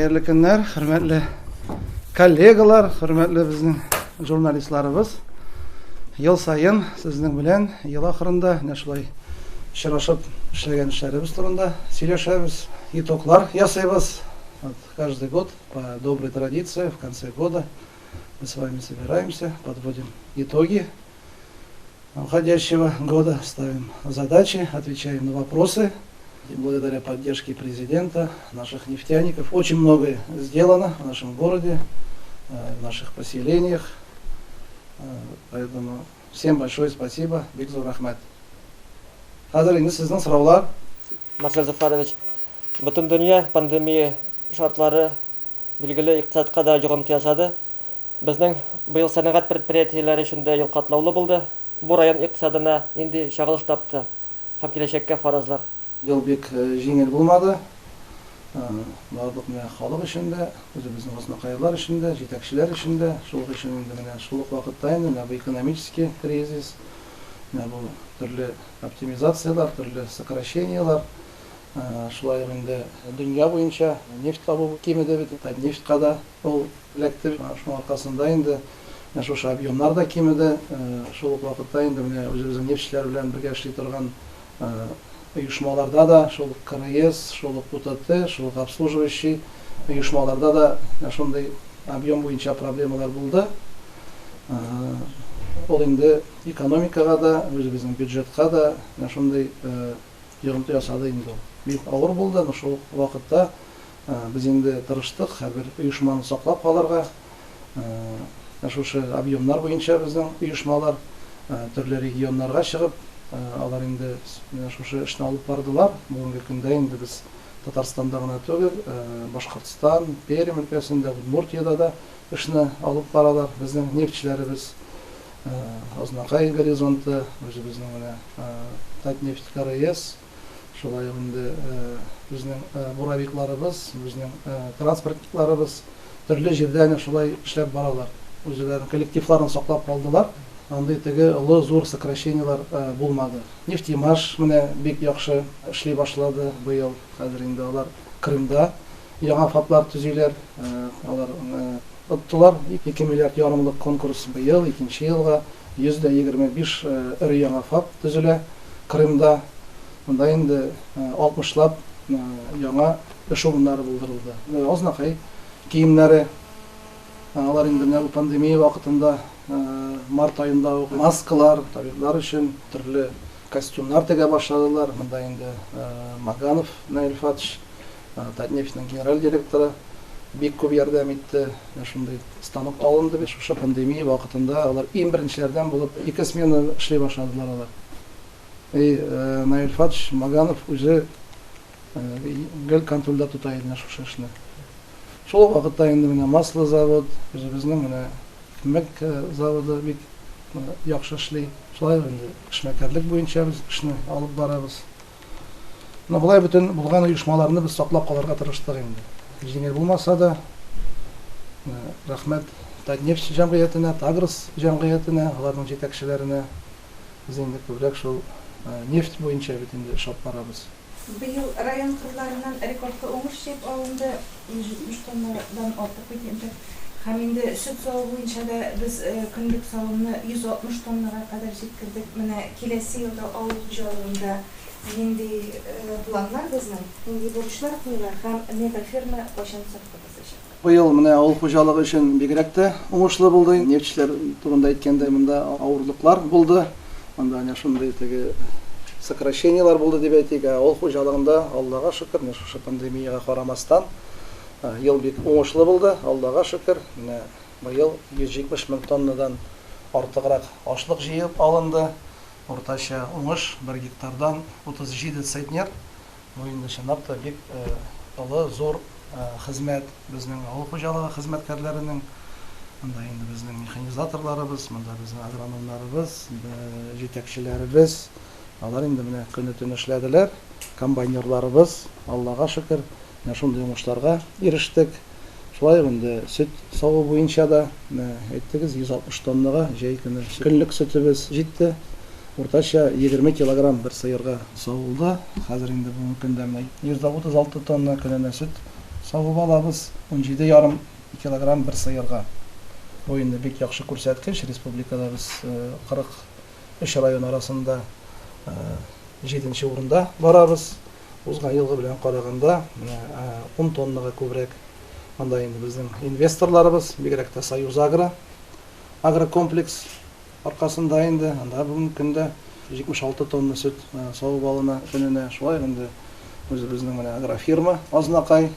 Хәерле көннәр, хөрмәтле коллегалар, хөрмәтле безнең журналистларыбыз. Ел саен сезнең белән ел ахырында менә шулай очрашып эшләгән эшләребез турында сөйләшәбез, итоглар ясыйбыз. Вот каждый год по доброй традиции в конце года мы с вами собираемся, подводим итоги уходящего года, ставим задачи, отвечаем на вопросы. И благодаря поддержке президента, наших нефтяников, очень многое сделано в нашем городе, в наших поселениях. Поэтому всем большое спасибо. Бик зур рәхмәт. Хәзер инде сезнең сораулар. Марсель Зөфәрович, бөтендөнья пандемия шартлары, билгеле, икътисадка да йогынты ясады. Безнең быел сәнәгать предприятиеләре өчен дә ел катлаулы булды. Бу район икътисадына нинди чагылыш тапты һәм киләчәккә фаразлар? Ел бик җиңел булмады. Барлык менә халык өчен дә, үзебезнең азнакайлар өчен дә, җитәкчеләр өчен дә. Шул ук өчен инде менә шул ук вакытта инде менә бу экономический кризис, менә бу төрле оптимизацияләр, төрле сокращениеләр. Шулай ук инде дөнья буенча нефть табу кимеде бит. Татнефтька да ул эләкте. Шуның аркасында инде менә шушы объемнар да кимеде. Шул ук вакытта инде менә үзебезнең нефтьчеләр белән бергә эшли торган оешмаларда да, шул ук КРС, шул ук УТТ, шул ук обслуживающий оешмаларда да менә шундый объем буенча проблемалар булды. Ул инде экономикага да, үзебезнең бюджетка да менә шундый йогынты ясады инде ул. Бик авыр булды, но шул ук вакытта без инде тырыштык һәрбер оешманы саклап калырга. Менә шушы объемнар буенча безнең оешмалар төрле регионнарга чыгып, алар инде менә шушы эшне алып бардылар. Бүгенге көндә инде без Татарстанда гына түгел, Башкортстан, Пермь өлкәсендә, Удмуртиядә дә эшне алып баралар безнең нефтьчеләребез. Азнакай горизонты, үзебезнең менә Татнефть КРС, шулай ук инде безнең буровикларыбыз, безнең транспортникларыбыз төрле җирдә әнә шулай эшләп баралар. Үзләренең коллективларын саклап калдылар. Андый теге олы зур сокращениеләр булмады. Нефтемаш менә бик яхшы эшли башлады быел. Хәзер инде алар Крымда яңа ФАПлар төзиләр. Алар Оттылар. Ике миллиард ярымлык конкурс быел, икенче елга 125 өр-яңа ФАП төзелә Крымда. Монда инде алтмышлап яңа эш урыннары булдырылды. Азнакай киемнәре, алар инде менә бу пандемия вакытында, март аенда ук маскалар, табиблар өчен төрле костюмнар тегә башладылар. Монда инде Маганов Наил Фатыш Татнефтьнең генераль директоры бик күп ярдәм итте. Менә шундый станок алынды бит. Шушы пандемия вакытында алар иң беренчеләрдән булып ике смена эшли башладылар алар. И Наил Фатыш Маганов үзе гел контрольдә тота иде менә шушы эшне. Шул ук вакытта инде менә масло завод, үзебезнең менә икмәк заводы бик яхшы эшли. Шулай ук инде эшмәкәрлек буенча без эшне алып барабыз. Менә болай бөтен булган оешмаларны без саклап калырга тырыштык инде. Җиңел булмаса да, рәхмәт Татнефть җәмгыятенә, Тагрос җәмгыятенә, аларның җитәкчеләренә. Без инде күбрәк шул нефть буенча бит инде эш алып барабыз. Быел район кырларыннан рекордлы уңыш җыеп алынды, 170 тоннадан артык бит инде. Һәм инде сөт саву буенча да без көнлек савымны 160 тоннага кадәр җиткердек. Менә киләсе елда авыл хуҗалыгында нинди планнар безнең, нинди бурычлар куела һәм мегаферма кайчан сафка басачак? Быел менә авыл хуҗалыгы өчен бигрәк тә уңышлы булды. Нефтьчеләр турында әйткәндә, монда авырлыклар булды. Монда әнә шундый теге сокращениеләр булды дип әйтик. Ә авыл хуҗалыгында, Аллага шөкер, менә шушы пандемиягә карамастан, Ел бик уңышлы булды, Аллага шөкер. Менә быел 170 мең тоннадан артыграк ашлык җыеп алынды. Уртача уңыш бер гектардан 37 центнер. Бу инде чынлап та бик олы, зур хезмәт безнең авыл хуҗалыгы хезмәткәрләренең. Монда инде безнең механизаторларыбыз, монда безнең агрономнарыбыз, җитәкчеләребез. Алар инде менә көне-төне эшләделәр. Комбайнерларыбыз, Аллага шөкер, Менә шундый уңышларга ирештек. Шулай ук инде сөт саву буенча да, менә әйттегез, 160 тоннага җәй көне көнлек сөтебез җитте. Уртача 20 килограмм бер сыерга савылды. Хәзер инде бүгенге көндә менә 136 тонна көненә сөт савып алабыз, 17 ярым килограмм бер сыерга. Бу инде бик яхшы күрсәткеч, республикада без 43 район арасында җиденче урында барабыз. Узган елгы белән караганда, менә 10 тоннага күбрәк. Монда инде безнең инвесторларыбыз, бигрәк тә Союзагро агрокомплекс аркасында инде, анда бүгенге көндә 76 тонна сөт савып алына көненә. Шулай ук инде үзебезнең менә агрофирма Азнакай,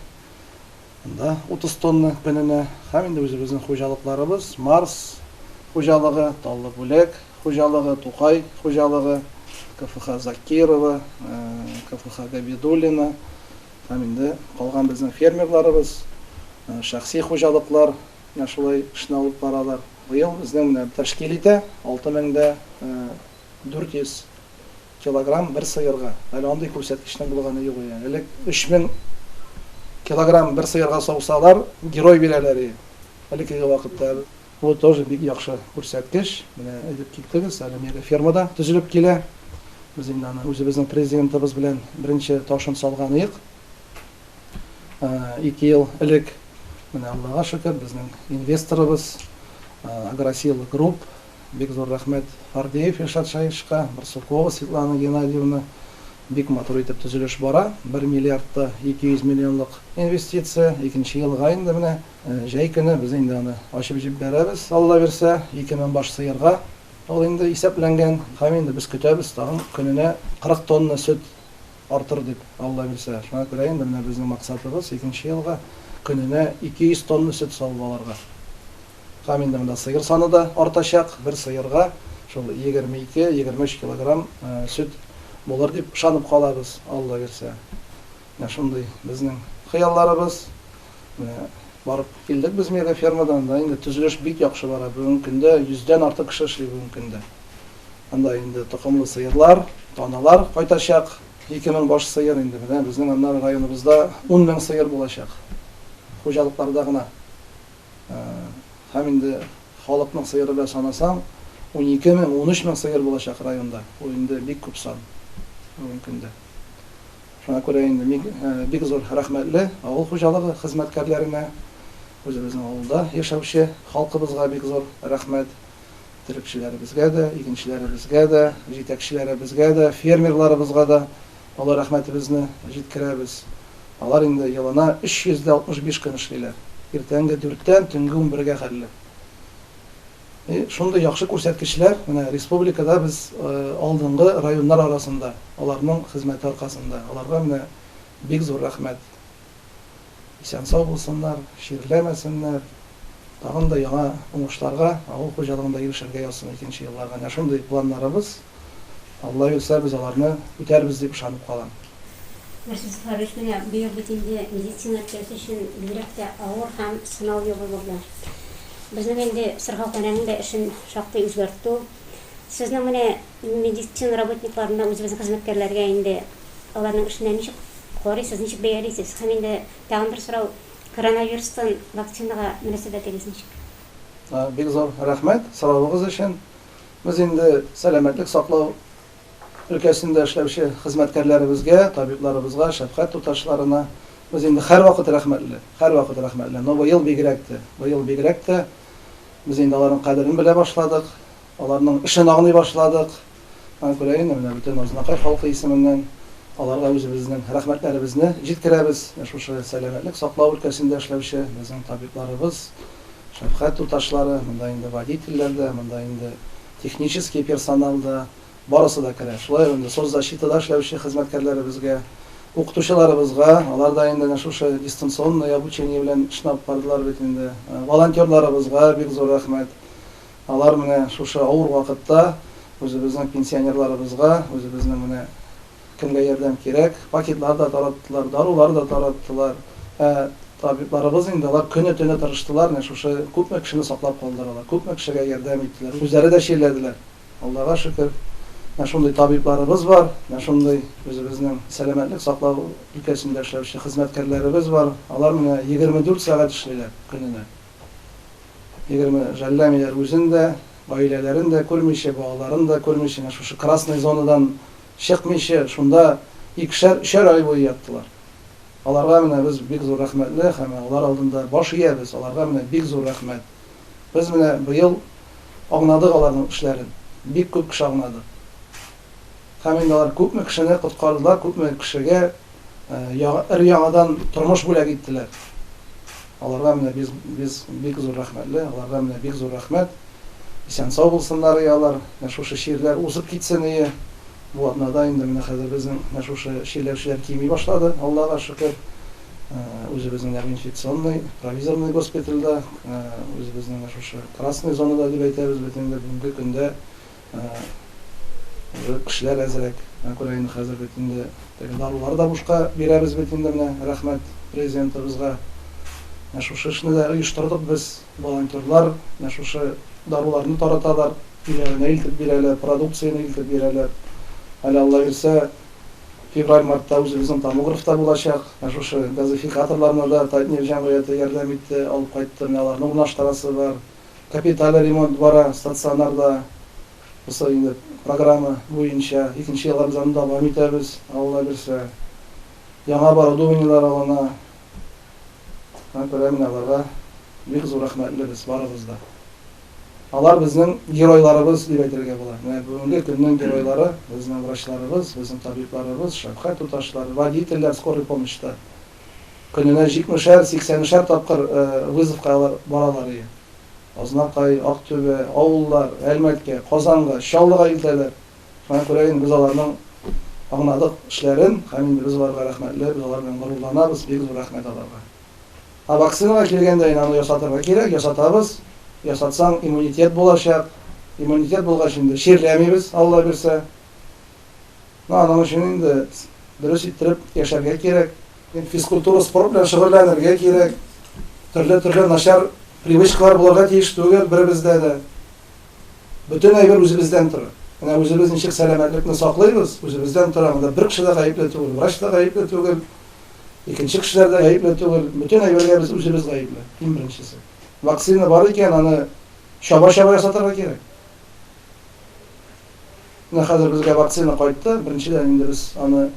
анда 30 тонна көненә. Һәм инде үзебезнең хуҗалыкларыбыз, Марс хуҗалыгы, Таллы Бүләк хуҗалыгы, Тукай хуҗалыгы, КФХ Закирова, КФХ Габидуллина һәм инде калган безнең фермерларыбыз, шәхси хуҗалыклар менә шулай эшне алып баралар. Быел безнең менә тәшкил итә 6400 килограмм бер сыерга. Әле андый күрсәткечнең булганы юк иде. Элек 3000 килограмм бер сыерга саусалар, герой бирәләр иде. Элеккеге вакытта. Бу тоже бик яхшы күрсәткеч. Менә әйтеп киттегез, әле мега ферма да төзелеп килә. Без инде аны үзебезнең президентыбыз белән беренче ташын салган идек. 2 ел элек. Менә Аллага шөкер, безнең инвесторыбыз Агросила Групп. Бик зур рәхмәт Фардеев Илшат Шаишка, Барсукова Светлана Геннадьевна. Бик матур итеп төзелеш бара. 1 миллиард та 200 миллионлык инвестиция. Икенче елга инде менә җәй көне без инде аны ачып җибәрәбез, Алла бирсә, 2000 баш сыерга ул инде исәпләнгән. Һәм инде без көтәбез, тагын көненә 40 тонна сөт артыр дип, Алла бирсә. Шуңа күрә инде менә безнең максатыбыз икенче елга көненә 200 тонна сөт савып алырга. Һәм инде монда сыер саны да артачак, бер сыерга шул 22-23 килограмм сөт булыр дип ышанып калабыз, Алла бирсә. Менә шундый безнең хыялларыбыз. Менә барып килдек без мега фермадан, анда инде төзелеш бик яхшы бара. Бүгенге көндә йөздән артык кеше эшли бүгенге көндә. Анда инде токымлы сыерлар, таналар кайтачак. 2000 баш сыер инде менә безнең аннары районыбызда 10 мең сыер булачак. Хуҗалыкларда гына. Һәм инде халыкның сыеры белән санасаң, 12 мең, 13 мең сыер булачак районда. Ул инде бик күп сан бүгенге көндә. Шуңа күрә инде мин бик зур рәхмәтле авыл хуҗалыгы хезмәткәрләренә, үзебезнең авылда яшәүче халкыбызга бик зур рәхмәт. Терлекчеләребезгә дә, игенчеләребезгә дә, җитәкчеләребезгә дә, фермерларыбызга да олы рәхмәтебезне җиткерәбез. Алар инде елына 365 көн эшлиләр. Иртәнге дүрттән төнге унбергә хәтле. И шундый яхшы күрсәткечләр, менә республикада без алдынгы районнар арасында, аларның хезмәте аркасында. Аларга менә бик зур рәхмәт. Исән-сау булсыннар, чирләмәсеннәр, тагын да яңа уңышларга авыл хуҗалыгында ирешергә язсын икенче елларга. Менә шундый планнарыбыз. Алла бирсә, без аларны үтәрбез дип ышанып калам. Марсель Зөфәрович, менә быел бит инде медицина өлкәсе өчен бигрәк тә авыр һәм сынау елы булды. Безнең инде сырхауханәнең дә эшен шактый үзгәртте ул. Сезнең менә медицина работникларына, үзебезнең хезмәткәрләргә инде аларның эшенә ничек карыйсыз, ничек бәялисез? Һәм инде тагын бер сорау, коронавирустан вакцинага мөнәсәбәтегез ничек? Бик зур рәхмәт соравыгыз өчен. Без инде сәламәтлек саклау өлкәсендә эшләүче хезмәткәрләребезгә, табибларыбызга, шәфкать туташларына без инде һәрвакыт рәхмәтле, һәрвакыт рәхмәтле. Но быел бигрәк тә, быел бигрәк тә без инде аларның кадерен белә башладык, аларның эшен аңлый башладык. Шуңа күрә инде менә бөтен Азнакай халкы исеменнән аларга үзебезнең рәхмәтләребезне җиткерәбез. Менә шушы сәламәтлек саклау өлкәсендә эшләүче безнең табибларыбыз, Шәфкать туташлары, монда инде водительләр дә, монда инде технический персонал да, барысы да керә. Шулай ук инде соцзащитада эшләүче хезмәткәрләребезгә, укытучыларыбызга, алар да инде әнә шушы дистанционный обучение белән эшне алып бардылар бит инде. Волонтерларыбызга бик зур рәхмәт. Алар менә шушы авыр вакытта үзебезнең пенсионерларыбызга, үзебезнең менә Кемгә ярдәм кирәк, пакетлар да тараттылар, дарулар да тараттылар. Ә табибларыбыз инде алар көне-төне тырыштылар, менә шушы күпме кешене саклап калдыралар, күпме кешегә ярдәм иттеләр. Үзләре дә чирләделәр. Аллага шөкер, менә шундый табибларыбыз бар, менә шундый үзебезнең сәламәтлек саклау өлкәсендә эшләүче хезмәткәрләребез бар. Алар менә 24 сәгать эшлиләр көненә. 20 жәлләмиләр үзен дә, гаиләләрен дә күрмичә, балаларын да күрмичә, менә шушы красный зонадан чыкмыйча, шунда икешәр, өчәр ай буе яттылар. Аларга менә без бик зур рәхмәтле һәм алар алдында баш иябез, аларга менә бик зур рәхмәт. Без менә быел аңладык аларның эшләрен. Бик күп кеше аңлады. Һәм инде алар күпме кешене коткардылар, күпме кешегә өр-яңадан тормыш бүләк иттеләр. Аларга менә без, без бик зур рәхмәтле, аларга менә бик зур рәхмәт. Исән-сау булсыннар и алар, менә шушы чирләр узып китсен ие. Бу атнада инде менә хәзер безнең менә шушы чирләүчеләр кими башлады, Аллага шөкер. Үзебезнең менә инфекционный, провизорный госпитальдә, үзебезнең менә шушы красный зонада дип әйтәбез бит инде бүгенге көндә уже кешеләр әзрәк. Менә күрә инде хәзер бит инде теге дарулар да бушка бирәбез бит инде менә, рәхмәт президентыбызга. Менә шушы эшне дә оештырдык без, волонтерлар менә шушы даруларны тараталар, өйләренә илтеп бирәләр, продукцияне илтеп бирәләр. Әле Алла бирсә, февраль-мартта үзебезнең томограф та булачак. Менә шушы газификаторларны да Татнефть җәмгыяте ярдәм итте, алып кайтты. Менә аларны урнаштырасы бар. Капиталь ремонт бара стационарда. Бусы инде программа буенча. Икенче елга без аны дәвам итәбез, Алла бирсә. Яңа оборудованиеләр алына. Шуңа күрә менә аларга бик зур рәхмәтле без барыбыз да. Алар безнең геройларыбыз дип әйтергә була. Менә бүгенге көннең геройлары, безнең врачларыбыз, безнең табибларыбыз, шәфкать туташлары, водительләр скорый помощьта. Көненә җитмешәр, сиксәнешәр тапкыр вызовка алар баралар ие. Азнакай, Актүбә, авыллар, Әлмәткә, Казанга, Чаллыга илтәләр. Шуңа күрә инде без аларның аңладык эшләрен һәм инде без аларга рәхмәтле, без алар белән горурланабыз, бик зур рәхмәт аларга. Ә вакцинага килгәндә инде аны ясатырга кирәк, ясатабыз. Ясатсаң, иммунитет булачак. Иммунитет булгач инде чирләмибез, Алла бирсә. Ну, аның өчен инде дөрес иттереп яшәргә кирәк. Физкультура, спорт белән шөгыльләнергә кирәк. Төрле-төрле начар привычкалар булырга тиеш түгел беребездә дә. Бөтен әйбер үзебездән тора. Менә үзебез ничек сәламәтлекне саклыйбыз, үзебездән тора. Монда бер кеше дә гаепле түгел, врач та гаепле түгел, икенче кешеләр дә гаепле түгел. Бөтен әйбергә без үзебез гаепле, иң беренчесе. Вакцина бар икән, аны чаба-чаба ясатырга кирәк. Менә хәзер безгә вакцина кайтты. Беренчедән инде без аны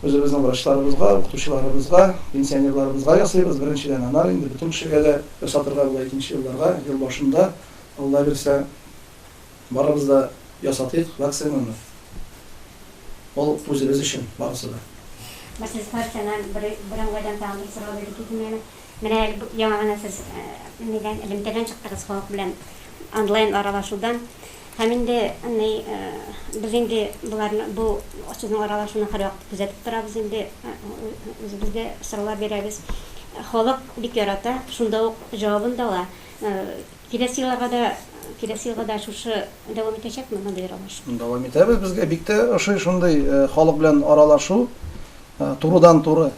үзебезнең врачларыбызга, укытучыларыбызга, пенсионерларыбызга ясыйбыз. Беренчедән, аннары инде бөтен кешегә дә ясатырга була икенче елларга, ел башында, Алла бирсә, барыбыз да ясатыйк вакцинаны. Ул үзебез өчен барысы да. Марсель Фарсяна бер уңайдан тагын бер сорау биреп китим әле. Менә әле яңа гына сез нидән, элемтәдән чыктыгыз халык белән онлайн аралашудан. Һәм инде ни, без инде боларны, бу сезнең аралашуны һәрвакыт күзәтеп торабыз инде, үзебез дә сораулар бирәбез. Халык бик ярата, шунда ук җавабын да ала. Киләсе елларга да, киләсе елга да шушы дәвам итәчәкме мондый аралашу? Дәвам итәбез. Безгә бик тә ошый шундый халык белән аралашу, турыдан-туры.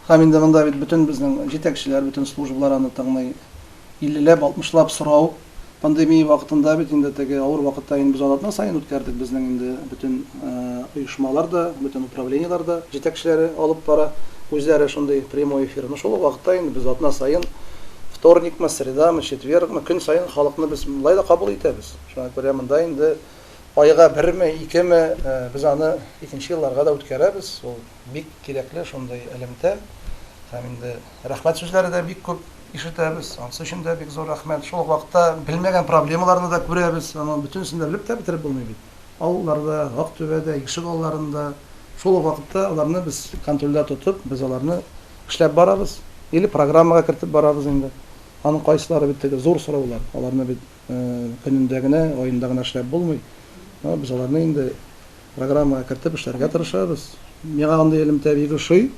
Һәм инде монда бит бөтен безнең җитәкчеләр, бөтен службалар аны тыңлый. Иллеләп, алтмышлап сорау. Пандемия вакытында бит инде теге авыр вакытта инде без аны атна саен үткәрдек. Безнең инде бөтен оешмалар да, бөтен управлениеләр дә җитәкчеләре алып бара үзләре шундый прямой эфир. Ну шул ук вакытта инде без атна саен вторникмы, средамы, четвергмы, көн саен халыкны без болай да кабул итәбез. Шуңа күрә монда инде айга берме, икеме без аны икенче елларга да үткәрәбез. Ул бик кирәкле шундый элемтә. Һәм инде рәхмәт сүзләре дә бик күп ишетәбез. Анысы өчен дә бик зур рәхмәт. Шул ук вакытта белмәгән проблемаларны да күрәбез. Аны бөтенесен дә белеп тә бетереп булмый бит. Авылларда, Актүбәдә, ишек алларында. Шул ук вакытта аларны без контрольдә тотып, без аларны эшләп барабыз. Или программага кертеп барабыз инде. Аның кайсылары бит теге зур сораулар. Аларны бит көнендә генә, аенда гына эшләп булмый. Без аларны инде программага кертеп эшләргә тырышабыз. Миңа андый элемтә бик ошый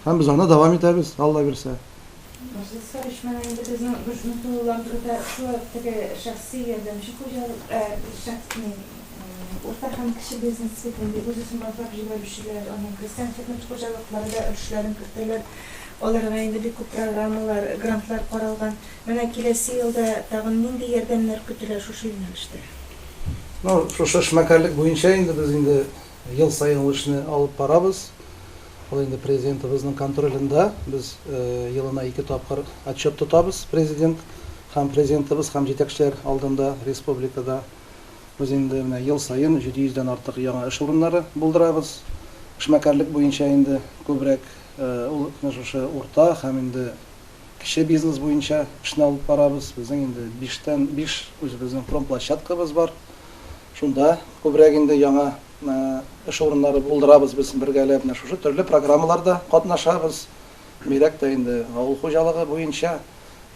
һәм без аны дәвам итәбез, Алла бирсә. Ростиславич, менә инде безнең эшне тулыландыруда шулай ук теге шәхси ярдәмче хуҗалык, шәхси, урта һәм кече бизнес бит инде үз-үзен башлап җибәрүчеләр, аның крестьян-фермер хуҗалыклары да өлешләрен кертәләр. Аларга инде бик күп программалар, грантлар каралган. Менә киләсе елда тагын нинди ярдәмнәр көтелә шушы юнәлештә? Ну, шушы эшмәкәрлек буенча инде без инде ел саен ул эшне алып барабыз. Ул инде президентыбызның контролендә. Без елына ике тапкыр отчет тотабыз президент һәм президентыбыз һәм җитәкчеләр алдында республикада. Без инде менә ел саен 700 дән артык яңа эш урыннары булдырабыз. Эшмәкәрлек буенча инде күбрәк. Ул менә шушы урта һәм инде кече бизнес буенча эшне алып барабыз. Безнең инде биштән биш үзебезнең промплощадкабыз бар. Шунда күбрәк инде яңа эш урыннары булдырабыз без бергәләп. Менә шушы төрле программаларда катнашабыз. Бигрәк тә инде авыл хуҗалыгы буенча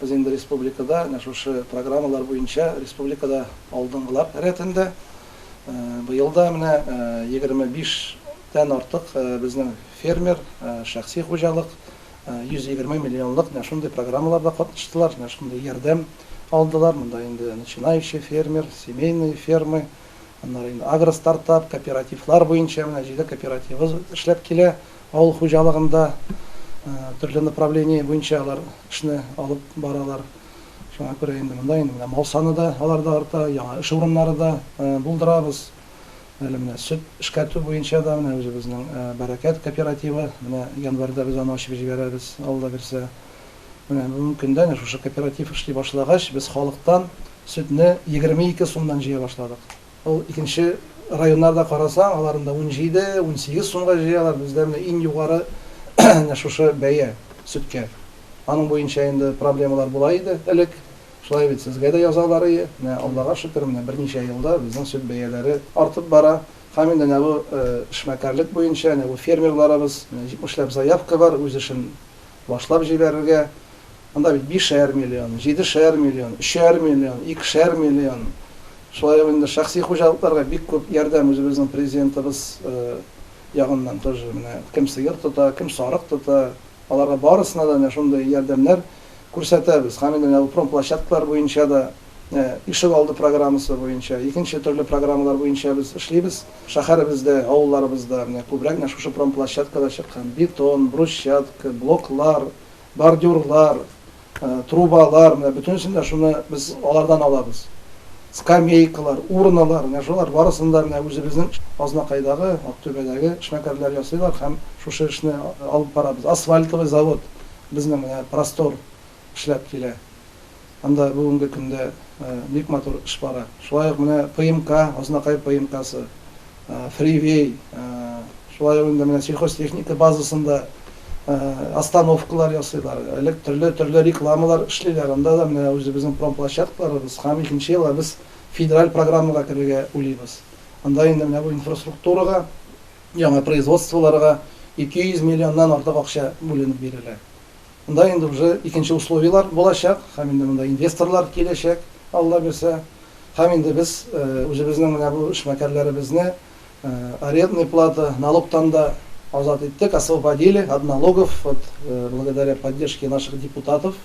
без инде республикада менә шушы программалар буенча республикада алдынгылар рәтендә. Быел да менә 25 тән артык безнең фермер, шәхси хуҗалык 120 миллионлык менә шундый программаларда катнаштылар, менә шундый ярдәм алдылар. Монда инде начинающий фермер, семейные фермы, аннары инде агростартап, кооперативлар буенча менә җиде кооперативыбыз эшләп килә. Авыл хуҗалыгында төрле направление буенча алар эшне алып баралар. Шуңа күрә инде монда инде менә мал саны да аларда арта, яңа эш урыннары да булдырабыз. Әле менә сөт эшкәртү буенча да менә үзебезнең Бәрәкәт кооперативы, менә январьда без аны ачып җибәрәбез, Алла бирсә. Менә бүгенге көндә менә шушы кооператив эшли башлагач, без халыктан сөтне 22 сумнан җыя башладык. Ул икенче районнарда карасаң, аларында 17, 18 сумга җыялар, бездә менә иң югары менә шушы бәя сөткә. Аның буенча инде проблемалар була иде элек. Шулай бит, сезгә дә язалар ие. Менә Аллага шөкер, менә берничә елда безнең сөт бәяләре артып бара. Һәм инде менә бу эшмәкәрлек буенча, менә бу фермерларыбыз, менә 70 ләп заявка бар, үз эшен башлап җибәрергә. Анда бит бишәр миллион, җидешәр миллион, өчәр миллион, икешәр миллион. Шулай ук инде шәхси хуҗалыкларга бик күп ярдәм үзебезнең президентыбыз ягыннан тоже менә кем сыер тота, кем сарык тота, аларга барысына да менә шундый ярдәмнәр күрсәтәбез. Һәм инде менә бу промплощадкалар буенча да, ишек алды программасы буенча, икенче төрле программалар буенча без эшлибез. Шәһәребездә, авылларыбызда менә күбрәк менә шушы промплощадкада чыккан бетон, брусчатка, блоклар, бордюрлар, трубалар, менә бөтенесен дә шуны без алардан алабыз. Скамейкалар, урналар, менә шулар барысын да менә үзебезнең Азнакайдагы, Актүбәдәге эшмәкәрләр ясыйлар һәм шушы эшне алып барабыз. Асфальтовый завод безнең менә Простор эшләп килә. Анда бүгенге көндә бик матур эш бара. Шулай ук менә ПМК, Азнакай ПМКсы, Фривей, шулай ук инде менә сельхозтехника базасында остановкалар ясыйлар, элек төрле-төрле рекламалар эшлиләр. Анда да менә үзебезнең промплощадкаларыбыз һәм икенче елга без федераль программага керергә уйлыйбыз. Анда инде менә бу инфраструктурага, яңа производстволарга 200 миллионнан артык акча бүленеп бирелә. Монда инде уже икенче условияләр булачак, һәм инде монда инвесторлар киләчәк, Алла бирсә. Һәм инде без үзебезнең менә бу эшмәкәрләребезне арендный плата, налогтан да азат иттек, освободили от налогов, вот благодаря поддержке наших депутатов.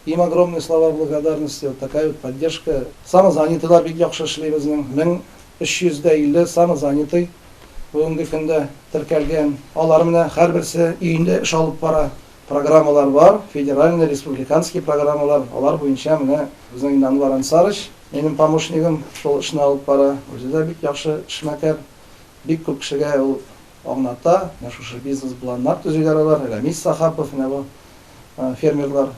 Им огромные слова благодарности, вот такая вот поддержка. Самозанятыйлар бик яхшы эшли безнең, 1350 самозанятый бүгенге көндә теркәлгән. Алар менә һәрберсе өендә эш алып бара. Программалар бар, федеральный, республиканский программалар. Алар буенча менә безнең инде Анвар Ансарыч, минем помощнигым, шул эшне алып бара. Үзе дә бик яхшы эшмәкәр. Бик күп кешегә ул аңлата. Менә шушы бизнес-планнар төзиләр алар. Рәмис Сахапов менә бу фермерлар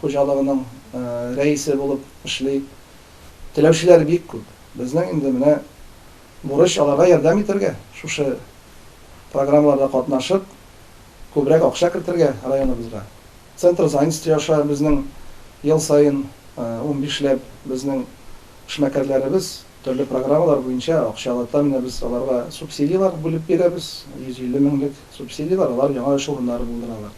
хуҗалыгының рәисе булып эшли. Теләүчеләр бик күп. Безнең инде менә бурыч аларга ярдәм итәргә, шушы программаларда катнашып, күбрәк акча кертергә районыбызга. Центр занятости аша безнең ел саен унбишләп безнең эшмәкәрләребез төрле программалар буенча акчалата менә без аларга субсидияләр бүлеп бирәбез, 150 меңлек субсидияләр, алар яңа эш урыннары булдыралар.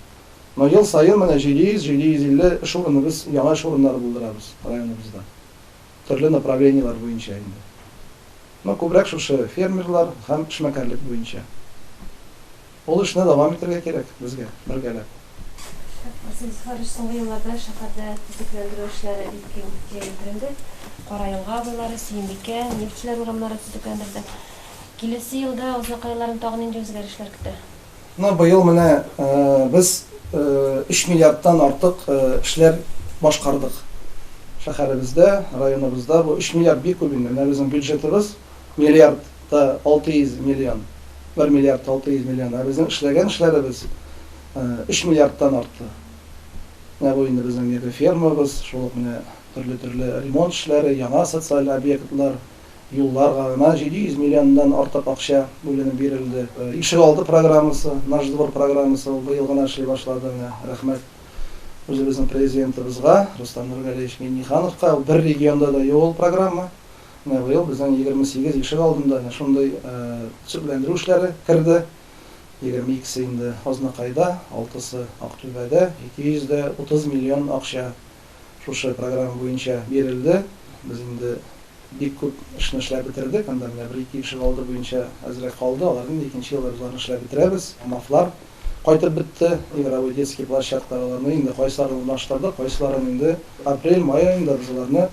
Но ел саен менә 700, 750 эш урыны без яңа эш урыннары булдырабыз районыбызда. Төрле направлениеләр буенча инде. Но күбрәк шушы фермерлар һәм эшмәкәрлек буенча. Ул эшне дәвам итәргә кирәк безгә бергәләп. Василий Зөфәрович, соңгы елларда шәһәрдә төзекләндерү эшләре бик киң җәелдерелде. Кара елга буйлары, Сөембикә, Нефтьчеләр урамнары төзекләндерде. Киләсе елда азнакайлыларны тагын нинди үзгәрешләр көтә? Ну, быел менә без өч миллиардтан артык эшләр башкардык шәһәребездә, районыбызда. Бу өч миллиард бик күп инде. Менә безнең бюджетыбыз миллиард та 600 миллион, 1 миллиард 600 миллион. Ә безнең эшләгән эшләребез 3 миллиардтан артты. Менә бу инде безнең мегафермабыз, шул ук менә төрле-төрле ремонт эшләре, яңа социаль объектлар. Юлларга гына 700 миллионнан артык акча бүленеп бирелде. Ишегалды программасы, Наш двор программасы ул быел гына эшли башлады. Менә рәхмәт үзебезнең президентыбызга, Рөстәм Нургалиевич Миңнехановка. Ул бер регионда да юк ул программа. Менә быел безнең 28 ишегалдында әнә шундый төзекләндерү эшләре керде. 22 се инде Азнакайда, алтысы Актүбәдә, 230 миллион акча шушы программа буенча бирелде. Без инде бик күп эшне эшләп бетердек. Анда менә бер-ике ишегалды буенча әзрәк калды. Аларны инде икенче елда без аларны эшләп бетерәбез. МАФлар кайтып бетте. Игровой детский площадкалар аларны инде кайсыларын урнаштырдык, кайсыларын инде апрель-май аенда без аларны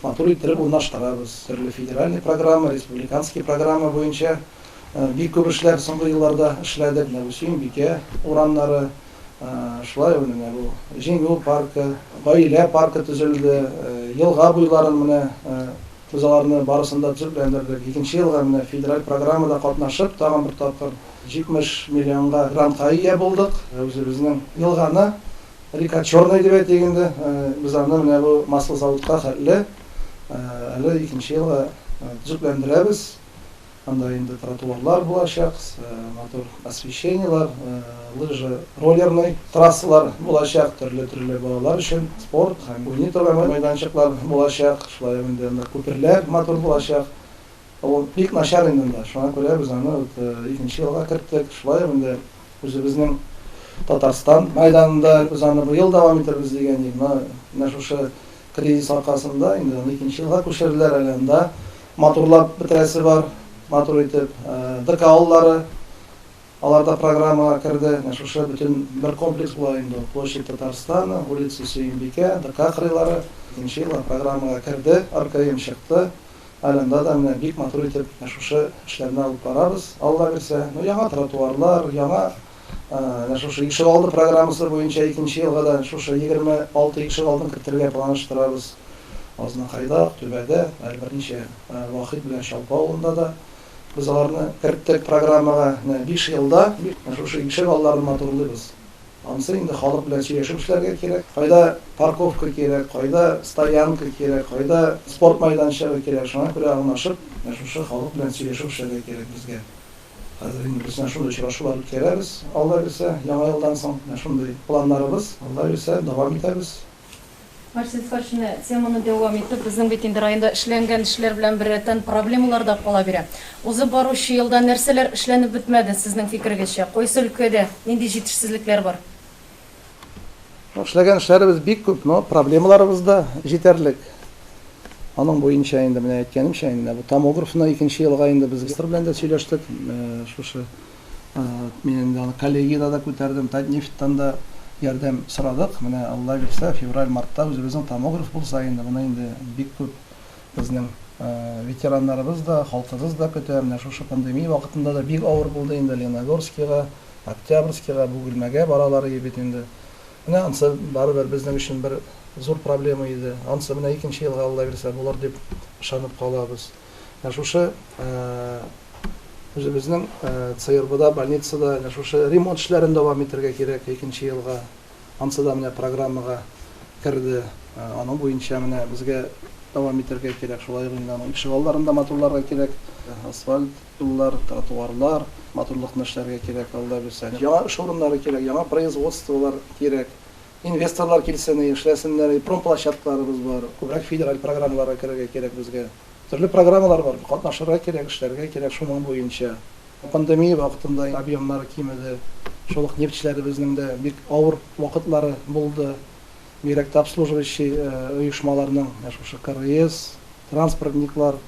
матур иттереп урнаштырабыз. Төрле федеральный программа, республиканский программа буенча бик күп эшләр соңгы елларда эшләдек. Менә бу Сөембикә урамнары, шулай ук менә бу Җиңү паркы, Гаилә паркы төзелде, елга буйларын менә без аларны барысын да төзекләндердек. Икенче елга менә федераль программада катнашып, тагын бер тапкыр 70 миллионга грантка ия булдык. Үзебезнең елганы, река Черная дип әйтик инде, без аны менә бу маслозаводка хәтле әле икенче елга төзекләндерәбез. Анда инде тротуарлар булачак, матур освещениелар, лыжа, роллерный трассалар булачак, төрле-төрле балалар өчен спорт һәм уйный торган мәйданчыклар булачак, шулай ук инде анда күперләр матур булачак. Ул бик начар инде анда, шуңа күрә без аны вот икенче елга керттек. Шулай ук инде үзебезнең Татарстан мәйданында без аны быел дәвам итербез дигән идек, но менә шушы кризис аркасында инде аны икенче елга күчерделәр, әле анда матурлап бетерәсе бар, матур итеп. ДК аллары, алар да программага керде. Менә шушы бөтен бер комплекс була инде ул. Площадь Татарстана, улица Сөембикә, ДК кырыйлары икенче елга программага керде, РКМ чыкты. Әле анда да менә бик матур итеп менә шушы эшләрне алып барабыз, Алла бирсә. Ну, яңа тротуарлар, яңа менә шушы ишегалды программасы буенча икенче елга да шушы 26 ишегалдын кертергә планлаштырабыз. Азнакайда, Актүбәдә, әле берничә Вахит белән Чалпы авылында да без аларны керттек программага. Менә 5 елда шушы ишегалларын матурлыйбыз. Анысы инде халык белән сөйләшеп эшләргә кирәк. Кайда парковка кирәк, кайда стоянка кирәк, кайда спорт мәйданчыгы кирәк. Шуңа күрә аңлашып, менә шушы халык белән сөйләшеп эшләргә кирәк безгә. Хәзер инде без менә шундый очрашулар үткәрәбез, Алла бирсә, Яңа елдан соң. Менә шундый планнарыбыз, Алла бирсә, дәвам итәбез. Марсель Сафарович, менә теманы дәвам итеп, безнең бит инде районда эшләнгән эшләр белән беррәттән проблемалар да кала бирә. Узып баручы елда нәрсәләр эшләнеп бетмәде, сезнең фикерегезчә? Кайсы өлкәдә нинди җитешсезлекләр бар? Эшләгән эшләребез бик күп, но проблемаларыбыз да җитәрлек. Аның буенча инде менә әйткәнемчә, инде бу томографны икенче елга инде без министр белән дә сөйләштек. Шушы Мин инде аны коллегиядә дә күтәрдем, Татнефтьтан да ярдәм сорадык. Менә Алла бирсә, февраль-мартта үзебезнең томограф булса инде, моны инде бик күп безнең ветераннарыбыз да, халкыбыз да көтә. Менә шушы пандемия вакытында да бик авыр булды инде Леногорскига, Октябрьскига, Бөгелмәгә баралар иде бит инде. Менә ансы барыбер безнең өчен бер зур проблема иде. Ансы менә икенче елга Алла бирсә булыр дип ышанып калабыз. Менә шушы үзебезнең ЦРБда, больницада менә шушы ремонт эшләрен дәвам итәргә кирәк икенче елга. Ансы да менә программага керде. Аның буенча менә безгә дәвам итәргә кирәк. Шулай ук инде аның ишегалларын да матурларга кирәк. Асфальт юллар, тротуарлар, матурлыкны эшләргә кирәк, Алла бирсә. Яңа эш урыннары кирәк, яңа производстволар кирәк. Инвесторлар килсен, эшләсеннәр, промплощадкаларыбыз бар. Күбрәк федераль программаларга керергә кирәк безгә. Төрле программалар бар, катнашырга кирәк, эшләргә кирәк шуның буенча. Пандемия вакытында объемнары кимеде. Шул ук нефтьчеләребезнең дә бик авыр вакытлары булды. Бигрәк тә обслуживающий оешмаларның, менә шушы КРС, транспортниклар,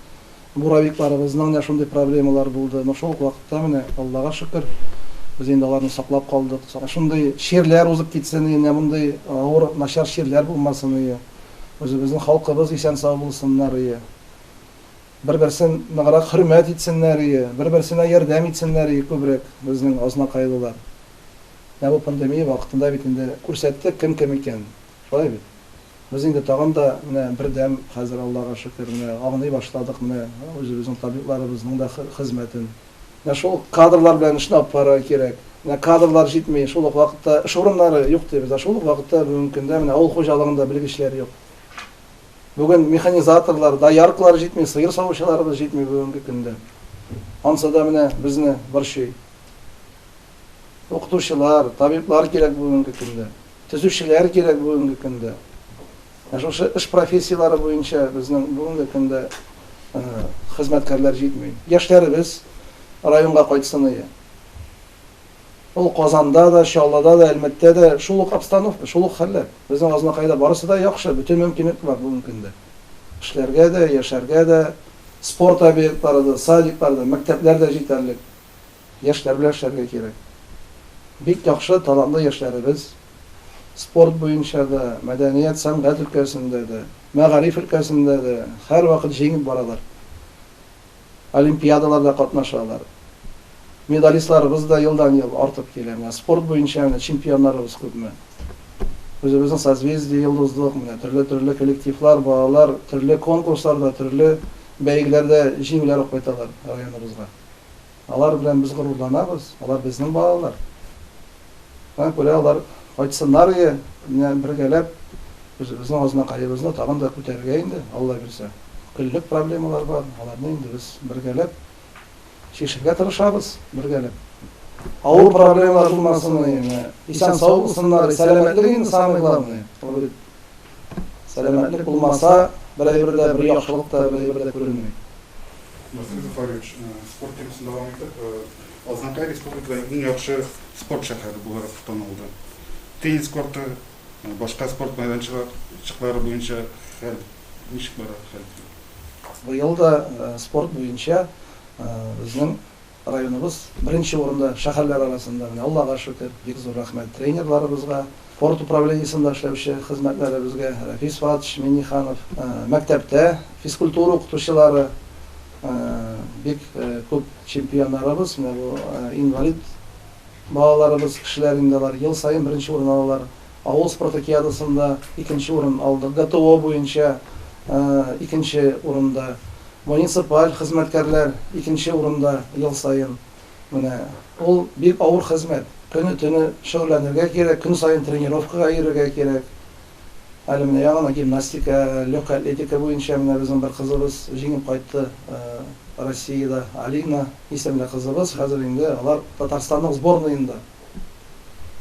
буровикларыбызның менә шундый проблемалар булды. Но шул ук вакытта менә, Аллага шөкер, без инде аларны саклап калдык. Шундый чирләр узып китсен, менә мондый авыр, начар чирләр булмасын ие. Үзебезнең халкыбыз исән-сау булсыннар ие. Бер-берсен ныграк хөрмәт итсеннәр ие, бер-берсенә ярдәм итсеннәр ие күбрәк безнең азнакайлылар. Менә бу пандемия вакытында бит инде күрсәтте кем кем икән. Шулай бит? Без инде тагын да менә бердәм хәзер, Аллага шөкер, менә аңлый башладык менә үзебезнең табибларыбызның да хезмәтен. Менә шул кадрлар белән эшне алып барырга кирәк. Менә кадрлар җитми, шул ук вакытта эш урыннары юк дибез, ә шул ук вакытта бүгенге көндә менә авыл хуҗалыгында белгечләр юк. Бүген механизаторлар, дояркалар җитми, сыер савучыларыбыз җитми бүгенге көндә. Ансы да менә безне борчый. Укытучылар, табиблар кирәк бүгенге көндә. Төзүчеләр кирәк бүгенге көндә. Ә шушы эш профессияләре буенча безнең бүгенге көндә хезмәткәрләр җитми. Яшьләребез районга кайтсын ие. Ул Казанда да, Чаллыда да, Әлмәттә дә шул ук обстановка, шул ук хәлләр. Безнең Азнакайда барысы да яхшы, бөтен мөмкинлек бар бүгенге көндә. Эшләргә дә, яшәргә дә, спорт объектлары да, садиклар да, мәктәпләр дә җитәрлек. Яшьләр белән эшләргә кирәк. Бик яхшы, талантлы яшьләребез. Спорт буенча да, мәдәният, сәнгать өлкәсендә дә, мәгариф өлкәсендә дә һәрвакыт җиңеп баралар. Олимпиадаларда катнашалар. Медалистларыбыз да елдан-ел артып килә. Менә спорт буенча менә чемпионнарыбыз күпме. Үзебезнең Созвездие, Йолдызлык, менә төрле-төрле коллективлар, балалар төрле конкурсларда, төрле бәйгеләрдә җиңүләр алып кайталар районыбызга. Алар белән без горурланабыз, алар безнең балалар. Шуңа күрә алар кайтсыннар ие, менә бергәләп үзебезнең Азнакаебызны тагын да күтәрергә инде, Алла бирсә. Көнлек проблемалар бар, аларны инде без бергәләп чишергә тырышабыз, бергәләп. Авыр проблемалар булмасын ие, менә исән-сау булсыннар, сәламәтлек инде самое главное. Ул бит сәламәтлек булмаса, бер әйбер дә, бер яхшылык та, бер әйбер дә күренми. Марсель Зөфәрович, спорт темасын дәвам итеп, Азнакай республикада иң яхшы спорт шәһәре буларак танылды. Теннис корты, башка спорт мәйданчыклары буенча хәл ничек бара хәл? Быел да спорт буенча безнең районыбыз беренче урында шәһәрләр арасында. Менә Аллага шөкер, бик зур рәхмәт тренерларыбызга, спорт управлениесендә эшләүче хезмәтләребезгә, Рәфис Фатыш Минниханов, мәктәптә физкультура укытучылары, бик күп чемпионнарыбыз, менә бу инвалид балаларыбыз, кешеләр инде алар ел саен беренче урын алалар. Авыл спартакиадасында икенче урын алдык, ГТО буенча икенче урында. Муниципаль хезмәткәрләр икенче урында ел саен. Менә ул бик авыр хезмәт. Көне-төне шөгыльләнергә кирәк, көн саен тренировкага йөрергә кирәк. Әле менә яңа гына гимнастика, легкая атлетика буенча менә безнең бер кызыбыз җиңеп кайтты Россиядә. Алина исемле кызыбыз. Хәзер инде алар Татарстанның сборныенда.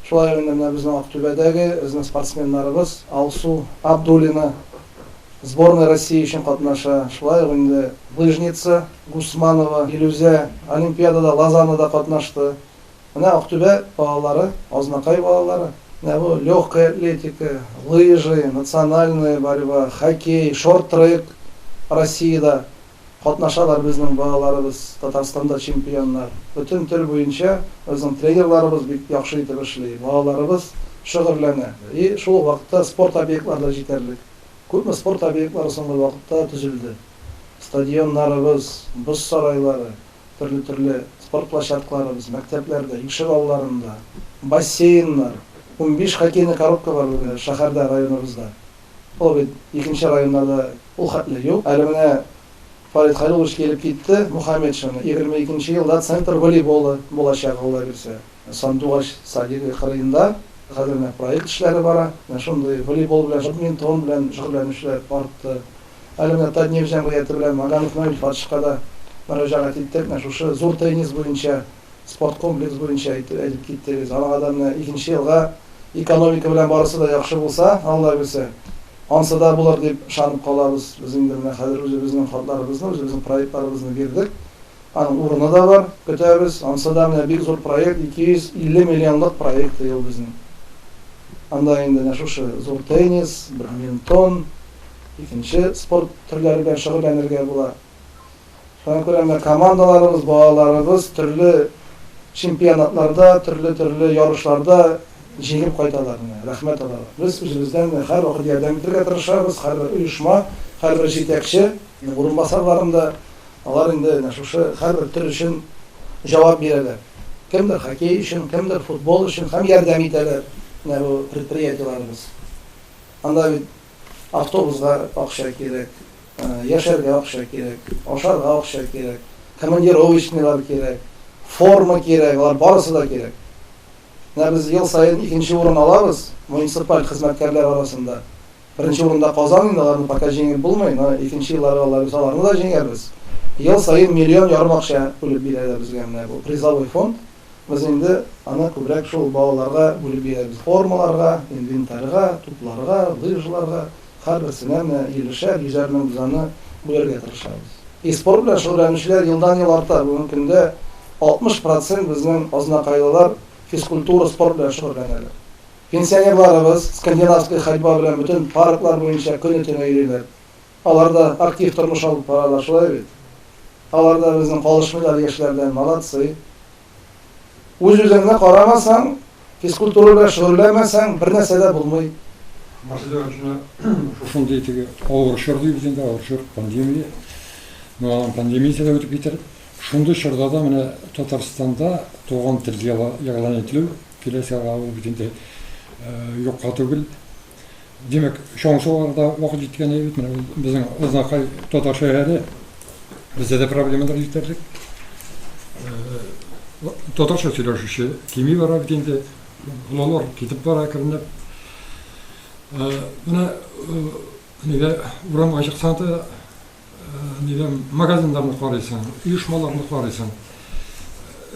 Шулай ук инде менә безнең Актүбәдәге безнең спортсменнарыбыз Алсу Абдуллина Сборная России өчен катнаша. Шулай ук инде лыжница Гусманова Илүзә Олимпиадада Лозаннада катнашты. Менә Актүбә балалары, Азнакай балалары. Менә бу легкая атлетика, лыжи, национальная борьба, хоккей, шорт-трек Россиядә катнашалар безнең балаларыбыз, Татарстанда чемпионнар. Бөтен төр буенча безнең тренерларыбыз бик яхшы итеп эшли, балаларыбыз шөгыльләнә. И шул ук вакытта спорт объектлары да җитәрлек. Күпме спорт объектлары соңгы вакытта төзелде. Стадионнарыбыз, боз сарайлары, төрле-төрле спорт площадкаларыбыз, мәктәпләрдә, ишегалларында, бассейннар. 15 хоккейный коробка бар бүген шәһәрдә, районыбызда. Ул бит икенче районнарда ул хәтле юк. Әле менә Фәрит Хәлилович килеп китте, Мухаметшин. 22 нче елда центр волейболы булачак, Алла бирсә. Сандугач садигы кырыенда хәзер менә проект эшләре бара. Менә шундый волейбол белән, бадминтон белән шөгыльләнүчеләр артты. Әле менә Татнефть җәмгыяте белән Маганов Наил Фатышка да мөрәҗәгать иттек. Менә шушы зур теннис буенча, спорткомплекс буенча әйтеп, әйтеп киттегез. Аңа да менә икенче елга экономика белән барысы да яхшы булса, Алла бирсә, ансы да булыр дип ышанып калабыз. Без инде менә хәзер үзебезнең хатларыбызны, үзебезнең проектларыбызны бирдек. Аның урыны да бар, көтәбез. Ансы да менә бик зур проект, 250 миллионлык проект ул безнең. Анда инде менә шушы зур теннис, бадминтон, икенче спорт төрләре белән шөгыльләнергә була. Шуңа күрә менә командаларыбыз, балаларыбыз төрле чемпионатларда, төрле-төрле ярышларда җиңеп кайталар менә. Рәхмәт аларга. Без үзебездән һәрвакыт ярдәм итәргә тырышабыз, һәрбер оешма, һәрбер җитәкче, урынбасарларым да Алар инде әнә шушы һәрбер төр өчен җавап бирәләр. Кемдер хоккей өчен, кемдер футбол өчен һәм ярдәм итәләр менә бу предприятиеләребез. Анда бит автобусга акча кирәк, яшәргә акча кирәк, ашарга акча кирәк, командировочныйлар кирәк, форма кирәк, алар барысы да кирәк. Менә без ел саен икенче урын алабыз муниципаль хезмәткәрләр арасында. Беренче урында Казан инде, аларны пока җиңеп булмый, но икенче елларга алар без аларны да җиңәрбез. Ел саен миллион ярым акча бүлеп бирәләр безгә менә бу призовой фонд. Без инде аны күбрәк шул балаларга бүлеп бирәбез. Формаларга, инвентарьга, тупларга, лыжаларга, һәрберсенә менә иллешәр, йөзәр мең без аны бүләргә тырышабыз. И спорт белән шөгыльләнүчеләр елдан-ел арта. Бүгенге көндә 60 процент безнең азнакайлылар физкультура, спорт белән шөгыльләнәләр. Пенсионерларыбыз скандинавская ходьба белән бөтен парклар буенча көне-төне йөриләр. Алар да актив тормыш алып баралар, шулай бит? Алар да безнең калышмыйлар яшьләрдән, молодцы. Үз-үзеңне карамасаң, физкультура белән шөгыльләнмәсәң, бернәрсә дә булмый. Марсель Иванович, менә шушындый теге авыр чор дибез инде, авыр чор, пандемия. Ну, аның пандемиясе дә үтеп китер. Шундый чорда да менә Татарстанда туган тел елы игълан ителү, киләсе елга ул бит инде юкка түгел. Димәк, чаң сугарга да вакыт җиткән бит. Менә ул безнең Азнакай татар шәһәре. Бездә дә проблемалар җитәрлек. Татарча сөйләшүче кими бара бит инде. Олылар китеп бара әкренләп. Менә нигә урамга чыксаң да нидә магазиннарны карыйсың, оешмаларны карыйсың.